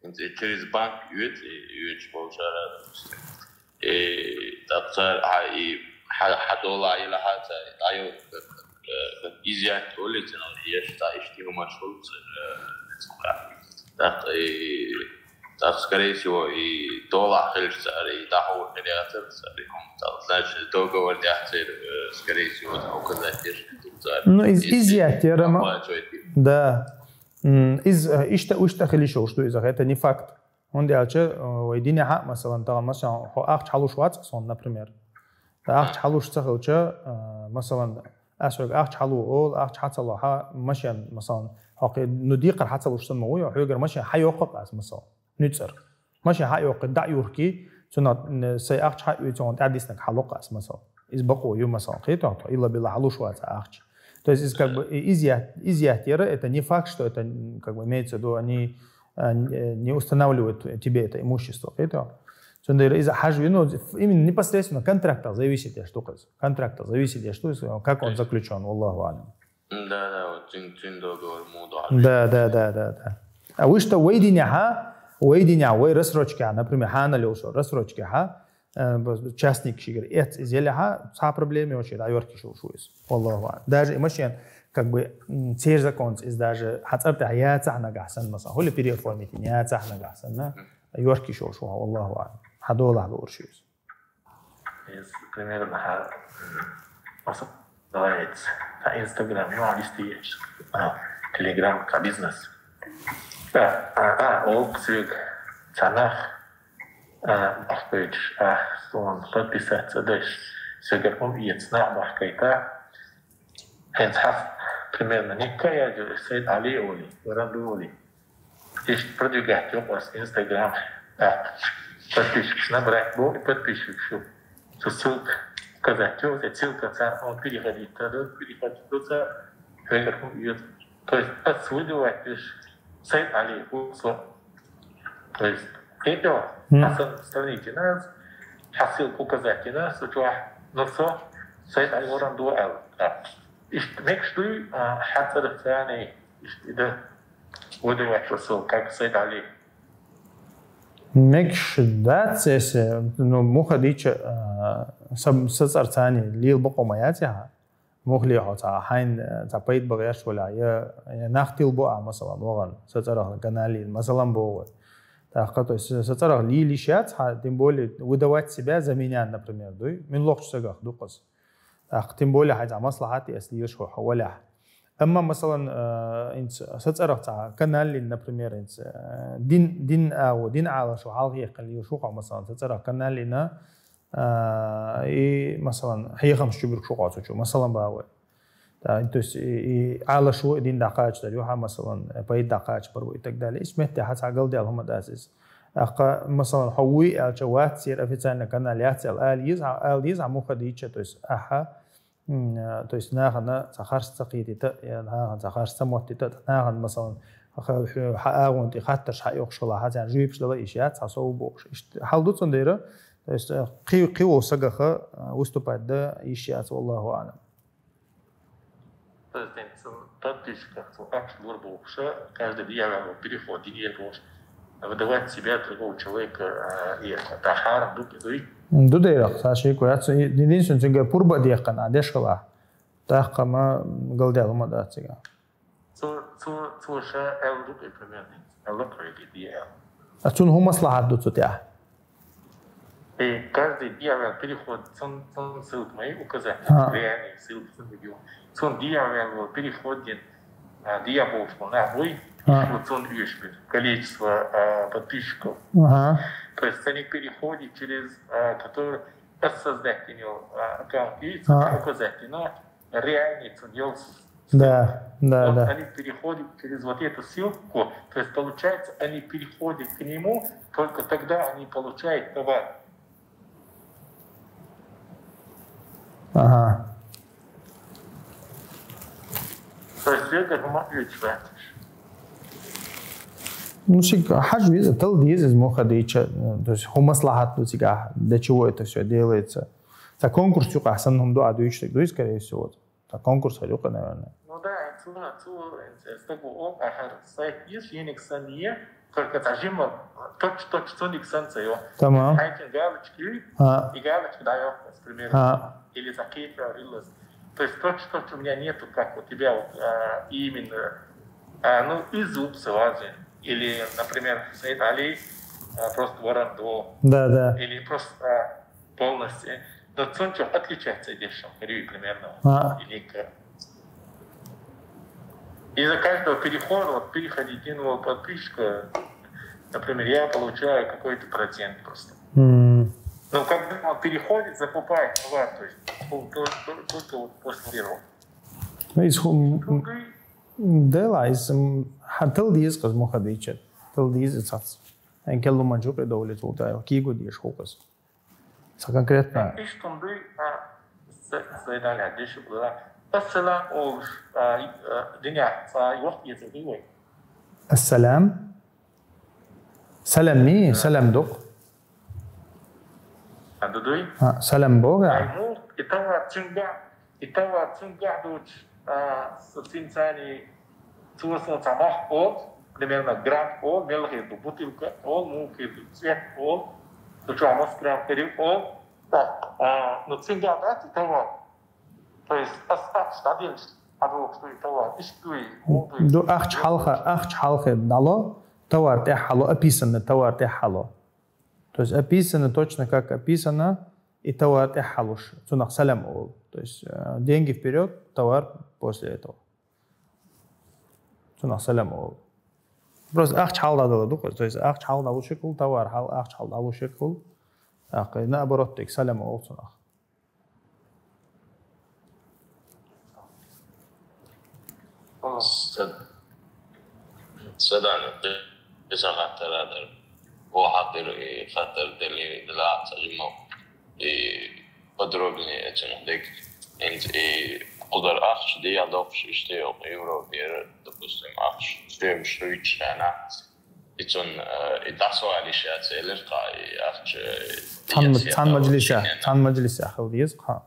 Инзал, через банк, юэт, и юэт, получается. И так, а, и ха-, хадола, и лахаца, и тайо, э, изъять улицы, но ещё та, ещё не умашул, э, так, и так, скорее всего, и дола хельшца, и тахо хельяцерца, и ком-, так, значит, договор дяхцер, э, скорее всего, да, указать дешни духцар. Ну, из-, изъять, я рама-, оплачивает. Да. М, из, э, иштта, иштта хила йиш йолуш ду иза, это не факт. ХӀунда аьлча, э, вай динехьа, масалан, тахана, масалан, хьо ахча хьалуш вац, сон, например. ТӀаккха ахча хьалуш ца хилча, э, масалан, ас хьоьга ахча хьалу олу, ахча хьа ца ло, хьа машен, масалан, хьо кхе-, ну, декхар хьа ца луш санна ма вуй, хьоьгара машен хьа йоккху ас, масалан, нуьцкъара. Машен хьа а йоккху, дӀа а юхкий, цунах, м, сайн ахча хьа а оьцу, тӀаьхьа диснарг хьа локху ас, масалан. Иза бакъо ю, масалан, кхетахь, илла-билла хьалуш вац ахча. То есть, иза как бы, и изъят-, изъятера, это не факт, что это, м, как бы, имеется в виду, они, а, не, не устанавливают тебе это имущество, кхетахь. Цундела иза хьажа вина, именно непосредственно контрактах зависит, я что, контрактах зависит, я что, как он заключен, валлаху алям. Да, да, вот цуьнан, цуьнан договор муха ду. Да, да, да, да, да. А вуьшта вай динехьа, вай динехьа, вай рассрочкехьа, например, хьанал йолуш рассрочкехьа, э, частник шигара эц иза елехьа, цхьа проблема йолуш, дӀайоркийш йолуш ву иза. Валлаху алям. Даже и машен, как бы, м, церан законца иза даже хьан цӀар тӀехь яцахь нагахь санна, масалан, хӀули переоформить яцахь нагахь санна, йоркийш йолуш ву, валлаху алям. Хьан долахь лууш ю иза. Иза примерно хьан, м, масала, давай, хьан Instagram юкъа листийташ, а, Telegram, хьан бизнес. А, а, а, олу соьга цхьа нах, а, бахкийташ, а, суна подписаться деш, соьгара хӀума эца нах бахкийта. ХӀинца хьан, примерно, никка яьлча, Сайд Ӏали олий, Варанду олий. Иштта продвигать йо ас Instagram, так, подписчикаш набрать бо и подписчикаш ю. Цу ссылка указать йо, и ссылка царна он переходить ду, переходить ду цара, хьоьгара хӀума оьцу. То есть ас выдавать деш Сайд Ӏали ву со. То есть, кхетахь, хьан сан страница йина ас, хьан ссылка указать йина ас, со чохь, ну, со Сайд Ӏали Варанду аьлла. Так. Иштта мегаш дуй, а, хьан цӀарах царна, иштта и дан. Выдавать ву со, как Сайд Ӏали. Мегаш дац, эсе, ну, муха дийча, а, са, са цӀар царна лела бакъо ма яц ахьа. Муха ле хьо цхьа хьайна, а, цхьа пайда бан гӀерташ валахь, я, я нах тилбо ахьа, масалан, вахана, са цӀарах канал йина, масалан, боху вай. ТӀаккха, то есть, са цӀарах лийла йиш яц хьан, тем более, выдавать себя за меня, например, дуй, муьлххачу сагах ду-кх ас. ТӀаккха, тем более, хьайн цхьа маслахьат а эца лелаш хьо, хьо валахь. Амма, масалан, э, хӀинца са цӀарах цхьа канал йина, например, хӀинца, э, дин, дин агӀо, дин Ӏалашо хьалхаяккхина лелаш ву хьо, масалан, са цӀарах канал йина, э, и, масалан, хьехамаш чу буьркуш ву хьо цу чу, масалан, боху вай. Да, то есть, и, и Ӏалашо, и дин дӀакхачадар ю хьан, масалан, пайда дӀакхачабар ву и так далее. Иштта меттехь цхьа галдаьлла хӀума дац иза. ТӀаккха, масалан, хьо вуй аьлча, вац церан официальный канал яц аьлла, ала еза, ала еза хьан муха дийча, то есть, ахьа, м, то есть, нахана цхьа харц ца кхетийта, я нахана цхьа харц ца моттийта, нахана, масалан, ха-, хьан агӀонна тӀе хаттарш хьаоьхуш хилахь, хьан царна жоьпаш дала йиш яц, хьан сов бохуш. Иштта хьал ду цундела, то есть, кхи-, кхин волу сагах, а, выступать дан йиш яц, валлаху аӀлам. То есть, цу подписчиках цу ахча лур бохуш, каждый дӀаваьлла переход динера бохуш, выдавать себя другого человека, а, и это, да, хьарам ду, дуй? Ду дерах, ца шеко яц. Единственное, цуьнгара пурба а дехкана, а, деш хилахь. ТӀаккха ма галдаьлла хӀума дац цигахь. Цо, цо, цо ша аьлла ду-кх и примерно. Аьлла-кх вай де аьлла. А цунна хӀун маслахьат ду цу тӀехь? И каждый дьявол переходит, цун, цун ссылка мои указать, реальные ссылки, цун видео. Цун дьявол переходит, а, дьявол, что нахуй, вот цун вещь, количество, а, подписчиков. Ага. То есть они переходят через, а, который создать у него, а, аккаунт и указать на реальный цун делал. Да, да, вот да. Они переходят через вот эту ссылку, то есть получается, они переходят к нему, только тогда они получают товар. Ага. То есть это хӀума оьцуш вац. Ну, ши хьажа веза, тал деза иза муха дийча, то есть хӀун маслахьат ду цигахь, для чего это всё делается. Цхьа конкурс юкъахь санна хӀума ду а дуьйцуш дерг дуй, скорее всего. Цхьа конкурс хир ю-кх, наверное. Ну да, цо, цо, стаг ву олу ахьар сайт еза, шениг санна е, только цхьа жимма, точно, точно цуниг санна ца йо. Тамам. Хьайчун галочка ю, и галочка дӀайоккху, к примеру. Или цхьа кхеча риллас. То есть точно, точно у меня нету, как у тебя, вот, а, именно, а, ну, из упса важен. Или, например, Сайд Али, а, просто Варандо. Да, да. Или просто, а, полностью. Но цунчо отличается дешам, примерно. А. Или к-, Из-за каждого перехода, вот переходить нового подписчика, например, я получаю какой-то процент просто. М. Но когда он переходит, закупает товар, то есть только вот после первого. Ну, из ху- Тылды. Дела из м, ха- тылды из къаз мухадичат. Тылды из цац. Эн келлу манчу къедовле тылда. Кигу диш хукас. Са конкретно. Иш тунды, а, с- Сайдали адиши была. Ассалам олуш, а, и- а, диня, са йох ецеди вой. Ассалам. Салам ми, салам дук. А, дудуй? А, салам бога. Ай, ну, и товар цинга, и товар цинга дуч, а, с- цинцани цуосон цамах ол, примерно грамм ол, мелхи ду бутылка ол, мухи ду цвет ол, ду чуа мос грамм период ол. Так, а, ну, цинга дати товар. То есть, ас- ас- стабильность, адвок, что и товар, иштуй, мудуй. Ду ахч халха, ахч халха дало, товар тя хало, описано товар тя хало. То есть описано точно, как описано, и товар тя халуш. Цунах салам ол. То есть э, деньги вперед, товар после этого. Цунах салам ол. Просто ахч халда дала дук. То есть ахч халда алушек ол, товар хал, ахч халда алушек ол. Ах, наоборот, тек салам ол цунах. Сад- Садан, ты сахаттарадыр. О хатыр и хатыр дели дела сажимо. И подробнее этим дек. Инт и кудар ахч, ди адокш иште ёк Европе, допустим, ахч. Сем шуич хана. И цун, э, и дасо алиша целер ка, и ахч, э, Цан- яц- цан яц- маджлиса, яц- цан маджлиса хыл диез ка.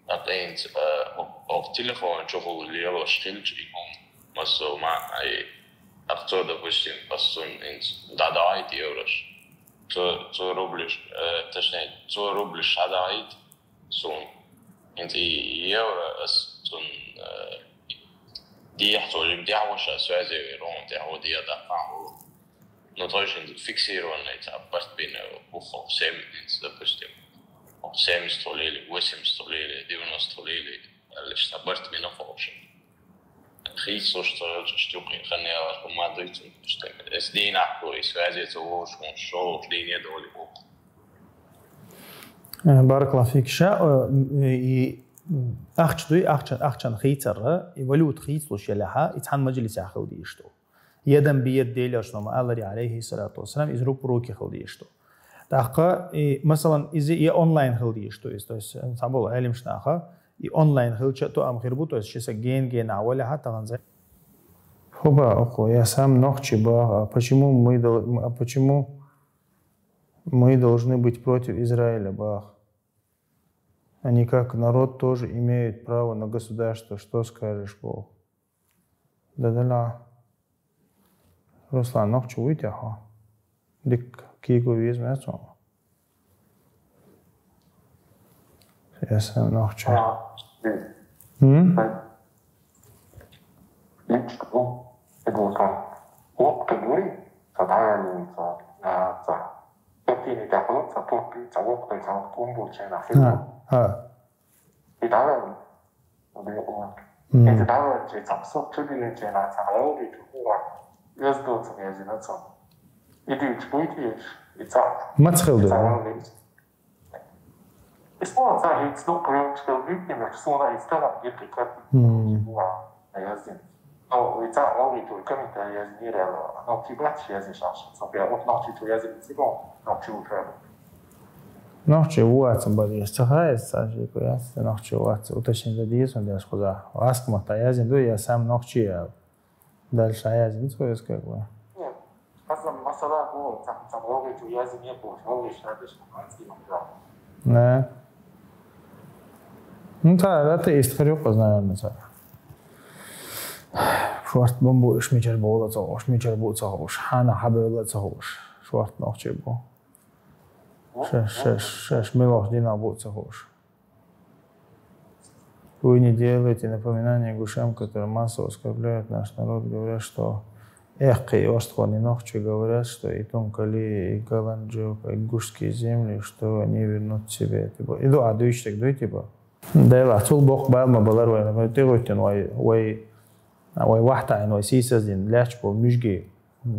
Акъинц, э, ок телефон чухул лелош хилч и ком масо ма ай акцо, допустим, пасун инц дадайт еврош. Цо, цо рублиш, э, точнее, цо рублиш шадайт сун. Инц и евро ас сун, э, диях цо лим диях воша связи рон диях во диях да хан. Ну, точно фиксированный, там, барт бина ухо семьдесят, допустим. Семьдесят лили, восемьдесят лили, девяносто лили, лишь там барт бина ухо. Хи, слушай, что штуки, ханела, помадуйте, что эс дина, то есть связи, это лучше, он шел, линия доли ухо. Э, баракаллаху фик. Ша, э, и ахч дуй, ахчан, ахчан хийцара, и валют хийцлуш яляха, и цан маджлис яхил дишту. Ядам биед делаш нома алари алейхи салату вассалам из рук в руки хил дишту. Таха, и, масалан, из и онлайн хил дишту, из, то есть, э, сабул алим шнаха, и онлайн хил ча то ам хирбу, то есть, шиса ген ген аваляха таганза. Хуба, око, я сам нохчи бах, а почему мы дол- а почему мы должны быть против Израиля, бах? Они как народ тоже имеют право на государство. Что скажешь, бах? Да-да-да. Руслан, нохчи вуй тяха? Дик киго виз мясо. Я сам нохчи. А, дик. М? Дик, ну, это вот так. Вот ты говори, садами, са, а, са. Топини тяхло, са, топи, са, вот ты, са, вот кумбу, чена, А, а. И давай, М. Эти давай, че, там, сок, чудили, че, на, там, логи, чухуа. Ез доцу, ез доцу. Иди, чуйти, и ца. Мацхил И ца, да. логи. И снова ца, и снова, прям, что видим, что она и стала, где-то как. М. Уа, я здесь. Но и ца, логи, только мне, я не реально. Но ты бачишь, я здесь, а что, я вот ночью, я здесь, но ты вот, Нохчи вуаца бадис цахаес, цажи куяц, нохчи вуаца, уточнить дадис, он дяш куза. Васк мата язин ду, я сам нохчи я. Дальше язин цуес как бы. Нет, масала, ну, там, там, логи ту язин не был, логи шабиш, анци, да. Да. Ну, та, да, ты историю познаешь, наверное, та. Шварт бомбу иш мичер бола цохуш, мичер бу цохуш, хана хабела цохуш. Шварт нохчи бу. Шеш, шеш, шеш, милох дина бу цохуш. Вы не делаете напоминания гушам, которые массово оскорбляют наш народ, говорят, что эхкы и остхони нохчи говорят, что и Тункали, и Галанджук, и гушские земли, что они вернут себе. Типа, иду, а дуйчтек дуй, типа. Дайла, цул бок баалма балар вайна, вай тегойтен вай, вай Вай вахьтаӀина, вай сийсаздина лаьтташ болу муьжгий,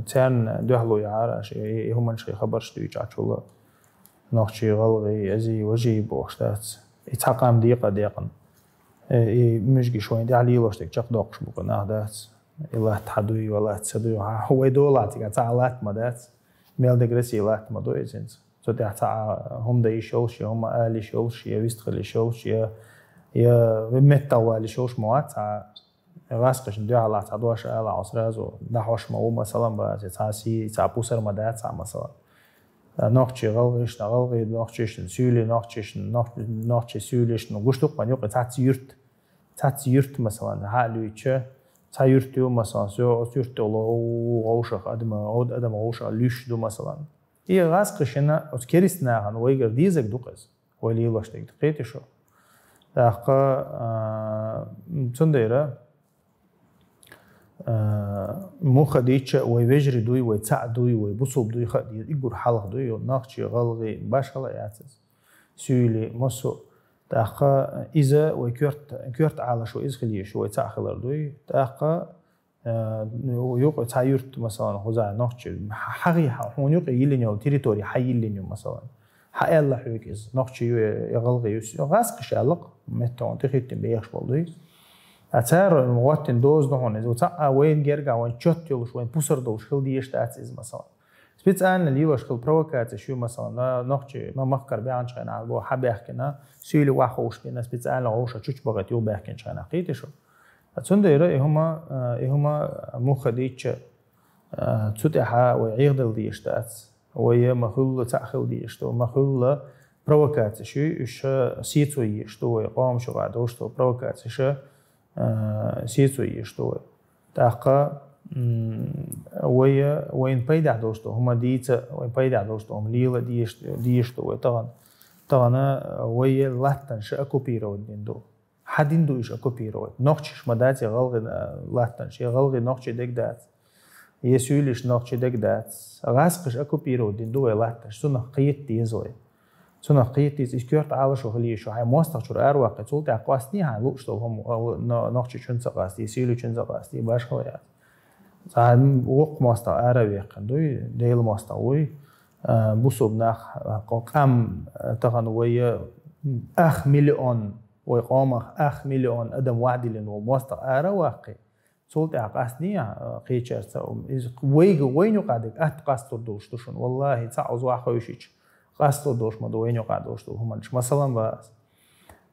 царна дуьхьало яхьара аша, и, и хӀуманаш, и хабарш дуьйцу Ӏачул. Нохчий, гӀалгӀий, азий, важий бохуш дац. И цхьа къам декъа а декъна. Э, и муьжгаш вайна тӀехь лелош дерг чекхдоккхуш бу-кх нах, дац. И латта хьан дуй, ван латта сан дуй, хьан вай долахь цигахь цхьа а латта ма дац. Мел дерг Россин латта ма ду иза хӀинца. Цу тӀехь цхьа а хӀума дан йиш йолуш, я хӀума ала йиш йолуш, я вистхила йиш йолуш, я, я меттахвала йиш йолуш ма вац цхьа а. ГӀазкхашна дуьхьал цхьа дош ала хьо, сразу дӀахьош ма ву, масала, базе цхьа сий, цхьа пусар ма дац цхьа, масала. Нохчий гӀалгӀашна, гӀалгӀий нохчашна, суьйлий нохчашна, нох-, нохчий суьйлашна, гуш ду-кх вайна юкъа цхьацца юрт. Цхьацца юрт, масала, хьа а луьйча, цхьа юрт ю, масала, со оцу юрт тӀе ло, вовшах адам, оцу адам вовшах луьйш ду, масала. И гӀазкхашна, оцу керста нахана вайгара дезарг ду-кх иза. Вай лелош дерг, кхетий шу? ТӀаккха, а, цундела, а, муха дийча, вай вежарий дуй, вай цхьаъ дуй, вай бусулба дуй хаа деза, уггар хьалха дуй, нохчий, гӀалгӀий, башхала яц иза. Суьйлий, массо а. ТӀаккха иза вай коьрта, коьрта Ӏалашо иза хила еза, вай цхьаъ хилар дуй. ТӀаккха Э, ну, юкъа цхьа юрт, масалан, хӀуза нохчий, хьагӀий, хьа-, хьуна юкъа йиллина йолу территори хьан йиллина ю, масалан. Хьан аьлла хьоьга иза, нохчий ю я гӀалгӀий ю, гӀазкхаша аьлла-кх, метта хьуна тӀехӀиттина бехаш болу дуй. А цара гӀоттина доза ду хьуна иза, цхьа а вайна гергахь, вайн чот йолуш, вайн пусар долуш хила дезаш дац иза, масалан. Специально лелош хила провокацеш ю, масалан, а, нохчий, ма-, махкара баьхначу хенахь, бо, хьан баьхкина, суьйли охьаховшабина, специально вовшах чучча бахийта юхабаьхкинчу хенахь, кхетий шу? Цундела и хӀума, а, и хӀума муха дийча, а, цу тӀехь вай гӀайгӀадала дезаш дац. Вай ма-хуьллу цхьаъ хила дезаш ду, ма-хуьллу провокацеш ю, уьш сецо езаш ду вай, къоман чохь долуш долу провокацеш, а, сецо езаш ду вай. ТӀаккха, м, вай, вайна пайдехь долуш долу хӀума дийца, вайна пайдехь долуш долу хӀума лела дезаш, дезаш ду вай тахана. Тахана вай латтанаш оккупировать дина ду. Хьан дина ду уьш оккупировать? Нохчаш ма дац я гӀалгӀи, а, латтанаш, я гӀалгӀи нохчий дерг дац, я суьйлиш нохчий дерг дац. ГӀазкхаша оккупировать дина ду вай латтанаш, цунах кхета деза вай. Цунах кхета деза, иза коьрта Ӏалашо хила еза шу, хьайн мостагӀчуьра араваккхий, цул тӀаьхьа къастий хьайна лууш долу хӀума, а, но-, нохчичунна ца къастий, суьйличунна ца къастий, башхала яц. Цхьа воккха мостагӀа ара а ваьккхина дуй, Делан мостагӀа вуй, а, бусулба нах, а, къо-, къам, а, тахана вай, а, ах миллион, вай къомах ах миллион адам вахдиллина волу мостагӀа ара а ваккхий, цул тӀаьхьа къастий, а, кхечаьрца, иза вайга, вайна юкъа дерг атта къастор долуш ду шуна. Валлахи, цхьаъ уза охьахевшича, къастор долуш ма ду вайна юкъа долуш долу хӀуманаш. Масалан, ва аса.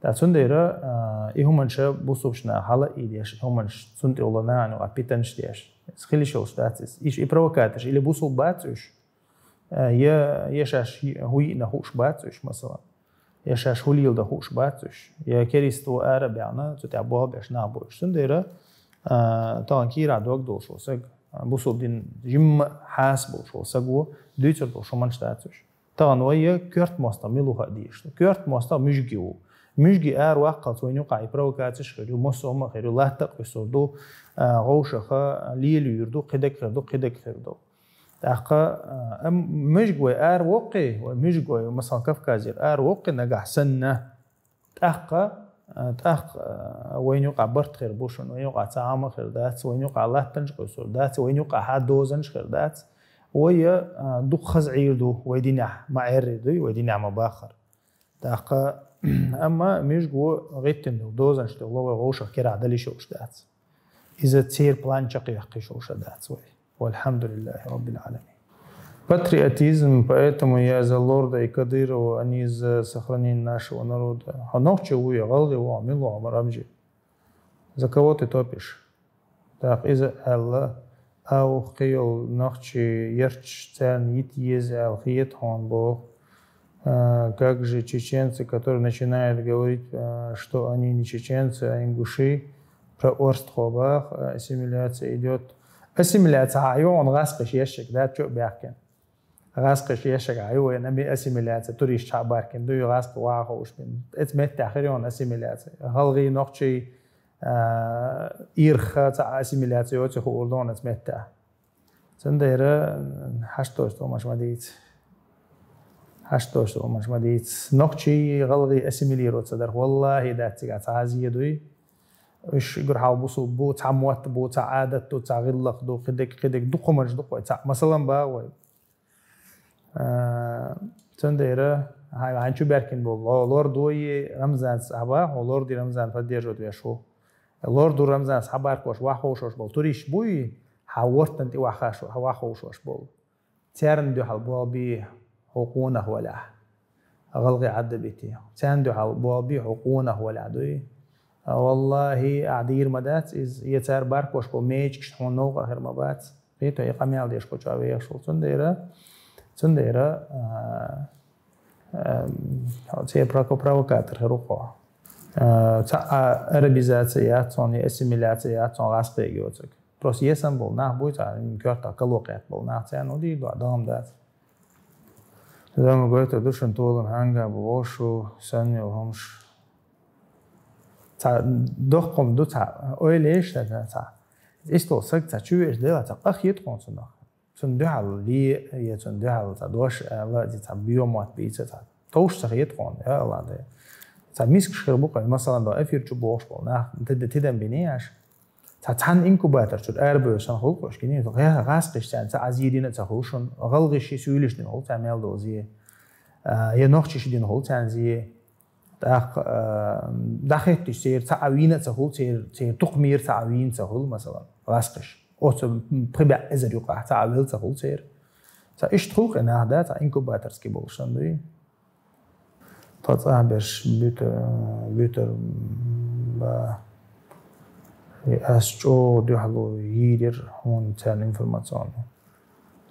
Ткъа цундела, а, и хӀуманаш бусулбачу наха хьала а ийдеш, и хӀуманаш цунна тӀе йолу нахана юкъа питанаш деш, иза хила йиш йолуш дац иза. Иш и провокаторш или бусулба бац уьш, а, я, я шаьш хӀу йиъна хууш бац уьш, масалан, я шаьш хӀу леладан хууш бац уьш, я кериста ву ара а баьхна, цу тӀехь болх беш нах бу уьш. Цундела, а, тахана кийрахь дог долуш волу саг, а, бусулба дин жимма а хьаса болуш волу саг ву, дуьйцур долуш хӀуманаш дац уьш. Тахана вай я коьрта мостагӀа мила ву хаа дезаш ду. Коьрта мостагӀа муьжги ву. Муьжги ара ваккхалц вайна юкъахь и провокацеш хир ю, массо а хӀума хир ю, латта а къуьйсур ду, а, вовшаха лелийр ду, кхидерг хир ду, кхидерг хир ду. ТӀаккха, а, ам-, муьжги вай ара воккхий, вай муьжги вай, масалан, Кавказера ара воккхий нагахь санна, тӀаккха, а, тӀаккха, а, вайна юкъахь барт хир бу шуна, вайна юкъахь цхьа хӀума хир дац, вайна юкъахь латтанаш къуьйсур дац, вайна юкъахь хьан дозанаш хир дац. Вай, а, дукха хаза Ӏийр ду, вай динехь ма Ӏеррий дуй, вай динехь ма баххара. ТӀаккха, амма муьжги ву гӀиттина долу дозанаш тӀе ло вай вовшах керахь дала йиш йолуш дац. Иза церан план чекхъяккха йиш йолуш а дац вай. Вальхьамдулиллахи Раббил Ӏаламин. Патриотизм, поэтому я за Лорда и Кадырова, а не за сохранение нашего народа. Хьо нохчи ву я гӀалгӀи ву, мила ву хьо, Рамзи? За кого ты топишь? ТӀаккха иза аьлла, а, ух, кхин йолу нохчий ярташ царна йита еза аьлла хета хьуна боху. А, как же чеченцы, которые начинают говорить, а, что они не чеченцы, а ингуши, про орстхо бах, а, ассимиляция идёт. Ассимиляция хьан ю хьуна гӀазкхаша ешшаг дац чу а баьхкина? ГӀазкхаша ешшаг хьан ю вайна, ми ассимиляция, туристаш хьа а баьхкина, дуй гӀазкхи ваха хууш бина. Эца меттехь хир ю хьуна ассимиляция. ГӀалгӀий, нохчий, а, ирх цхьа ассимиляция йоций хуур ду хьуна эца меттехь. Цундела хьашт долуш хӀуманаш ма дийца. Хьашт долуш хӀуманаш ма дийца. Нохчий, гӀалгӀий ассимилировать ца дарх, валлахи, дац цигахь цхьа а зе дуй. Уж уггар хьалха бусулба бу, цхьа мотт бу, цхьа Ӏадат ду, цхьа гӀиллакх ду, кхидерг, кхидерг дукха хӀуманаш ду-кх вай, цхьа масала ба вай. А, цундела хьайна чу баьхкина болу, ло-, лор ду и Рамзанца хьаба, хьо лор ду Рамзан поддерживать веш ву. Лор ду Рамзанца хьабаркош, вахховшош болу туристаш буй, хьан вортан тӀе ваххаш-, вахховшош болу. Царна дуьхьал болбий хьо къонах валахь, гӀалгӀай Ӏадда битий. Царна дуьхьал болбий хьо къонах валахь дуй. А, валлахӀи, ахь дийр ма дац иза, я цара баркош болу мечигаш хьуна новкъа хир ма бац. Кхетий, и къамел деш кху чохь вехаш волу. Цундела, цундела, а, а, церан проко-, провокатор хир ву хьо. А, цхьа а арабизация яц хьуна, я ассимиляция яц хьуна, гӀазкхега йоцург. Просто есам болу нах буй цхьа, коьртах кало кхетта болу нах, царна хӀун дийр ду, догӀма дац. ДогӀма гойтур ду шуна толам хьаьнга бу вовшу, санна йолу хӀумаш. Цхьа доккхум ду, цхьа ойла еш, цхьа, цхьа. Иштта волу саг цхьа чу веъча дела, цхьа къахета хьуна цунах. Цунна дуьхьал ле, я цунна дуьхьал цхьа дош ала, я цхьа боьха мотт бийца, цхьа товш ца хета хьуна, я АллахӀ Дела. Цхьа мискаш хир бу-кх, масала, до эфир чу бохуш болу нах, тида-, тидам бинехь аша. Цхьа цхьана инкубатор чуьра арабевлла санна хуьлу-кх уьш, гиний, гӀа-, гӀазкхишца цхьа а зе дина а ца хуьлу шуна, гӀалгӀашший, суьйлашший дина хуьлу цхьа мел долу зе, а, я нохчашший дина хуьлу цхьа зе. ТӀаккха, а, дӀахетташ церан цхьа а вийна а ца хуьлу, церан, церан тукхамера цхьа а вийна ца хуьлу, масала, гӀазкхаша. Оцу пхи бӀе эзар юкъахь цхьа а велла ца хуьлу церан. Цхьа иштта хуьлу-кх и нах, да, цхьа инкубаторский болуш санна дуй. Тхан цӀахь берш буьтар, буьтар, ба. Ас чӀогӀа дуьхьало йийр яра хьуна царна информационно.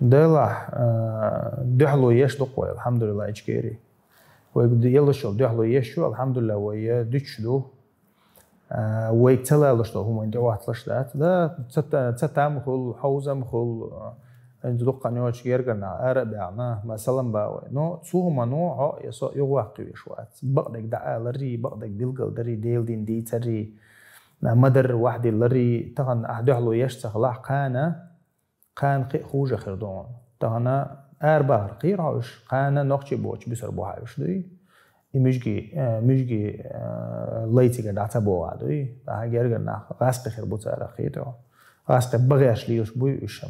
Делахь, а, дуьхьало еш ду-кх вай, алхьамдулиллахӀ, Ичкери. Вайга д-, елаш йолу дуьхьало еш ю, алхьамдулиллахӀ, вай я дуьтуш ду. А, вайга ца лалуш долу хӀуманна тӀе отталуш дац. Да, ца та-, ца там хуьлу, хьовзам хуьлу, а, хӀинца дуккха йоцуш гергара нах ара а баьхна, масалан, ба вай. Но цу хӀумано хьо я со юхаваккха веш вац. Бакъдерг дӀааларий, бакъдерг билгалдарий, Делан дин дийцарий, а, ма-дарра вахьдилларий, тахана ахь дуьхьало еш ца хилахь, кхана, кхана кхин а хуже хир ду хьуна. Тахана арабахар кхийра хьо уьш, кхана нохчий боцуш буьсур бу хьан уьш дуй? И муьжгий, э, муьжгий, э, лай цигара дӀа ца богӀа дуй? Ахьа гергара нах гӀазкхий хир бу царах, кхетий хьо. ГӀазкхий бан гӀерташ лелаш буй уьш-м.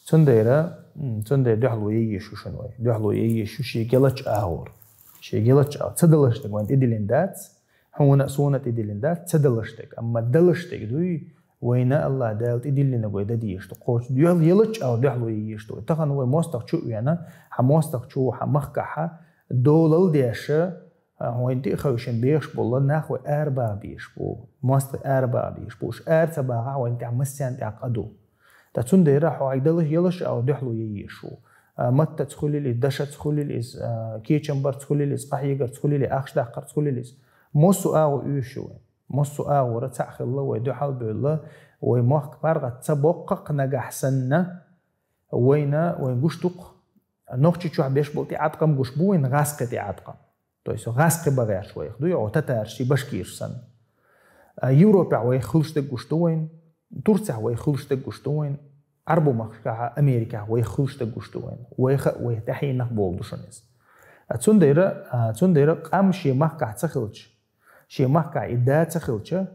Цундела, м, цундела дуьхьало ян езаш ю шуна вай. Дуьхьало ян езаш ю шега еллачу агӀор. Шега еллачу агӀор. Ца далаш дерг вайна тӀедиллина дац. Хьуна а, суна а тӀедиллина дац, ца далаш дерг. Амма далаш дерг дуй, вайна АллахӀ Дала тӀедиллинарг вай дан дезаш ду. Кхочу дуьхьал еллачу агӀор дуьхьало ян езаш ду вай. Тахана вай мостагӀчу а вена, хьан мостагӀчу, хьан махкахь долал деш, а, вайна тӀе а хевшина бехаш болу нах вай арабаха безаш бу. МостагӀий арабаха безаш бу. Уьш ара ца бахахь, вайна тӀехь массарна тӀехь къа ду. Ткъа цундела хьо хьайга далаш, еллачу агӀор дуьхьало ян езаш ву. А, маттаца хуьлийла иза, дашаца хуьлийла иза, а, кечам барца хуьлийла иза, къахьегарца хуьлийла, ахча даккхарца хуьлийла иза. Массо а агӀо оьшуш ю вайн. Массо а агӀора цхьаъ хилла, вай дуьхьал а бевлла, вай мохк паргӀат ца боккху-кх нагахь санна, вайна, вайн гуш ду-кх, Нохчийчохь беш болу тӀеӀаткъам гуш бу вайна гӀазкхи тӀеӀаткъам. То есть гӀазкхи бан гӀерташ вайх дуй, хьо татараш и башкираш санна. А, Европехь вайх хуьлуш дерг гуш ду вайна, Турцехь вайх хуьлуш дерг гуш ду вайна, Ӏарбу махкахь, Америкехь вайх хуьлуш дерг гуш ду вайна. Вайх а, вай тӀаьхьенах болу ду шуна иза. А, цундела, а, цундела къам шен махкахь ца хилча, шен махкахь и да ца хилча,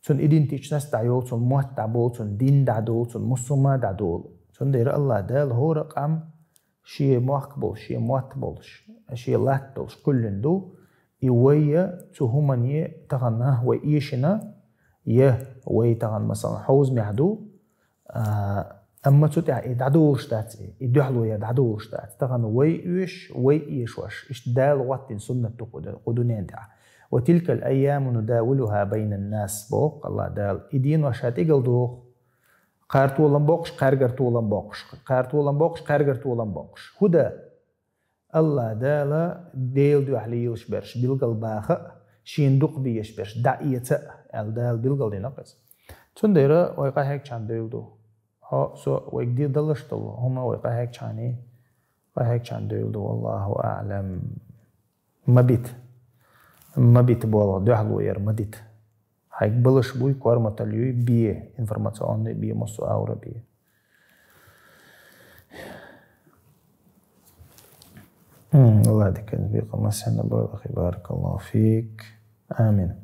цуьнан идентичность дӀайолу, цуьнан мотт дӀаболу, цуьнан дин дӀадолу, цуьнан мусулман дӀадолу. Цундела АллахӀ Дала хӀора къам шен мохк болуш, шен мотт болуш, шен латта долуш кхоьллина ду, и вай я цу хӀумане тахана вай эшина, я вай тахана, масалан, хьовзамехь ду, а, амма цу тӀехь и дӀадолуш дац, и дуьхьало ян дӀадолуш дац. Тахана вай оьшуш, вай эшош, иштта Дала хӀоттийна суннат ду кху ду-, кху дуьнен тӀехь. «Ва тилкал айяму нудавилуха байнан нас», боху АллахӀ Дала. И денош ша тӀегал доху. Кхара толам боккхуш, кхаьргара толам боккхуш, кхара толам боккхуш, кхаьргара толам боккхуш. ХӀун дан? АллахӀ Дала Делан дуьхьа лелаш берш билгал баха а, шена дукха безаш берш дӀаэца а, аьлла Дала билгал дина-кх иза. Цундела вай къахьегчарна девлла ду. Хьо, со, вайга де далаш долу хӀума вай къахьегчарний, къахьегчарна девлла ду, валлаху аӀлам. Ма бита. Ма бита болу дуьхьало яр, ма дита. Хьайга балаш буй, корматалла юй, бе, информационный бе, массо а агӀора бе. М, АллахӀ диканца бекъа массарна бойла, ахи, баракаллаху фик. Амин.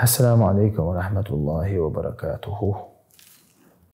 Assalamu alaikum wa rahmatullahi wa barakatuhu.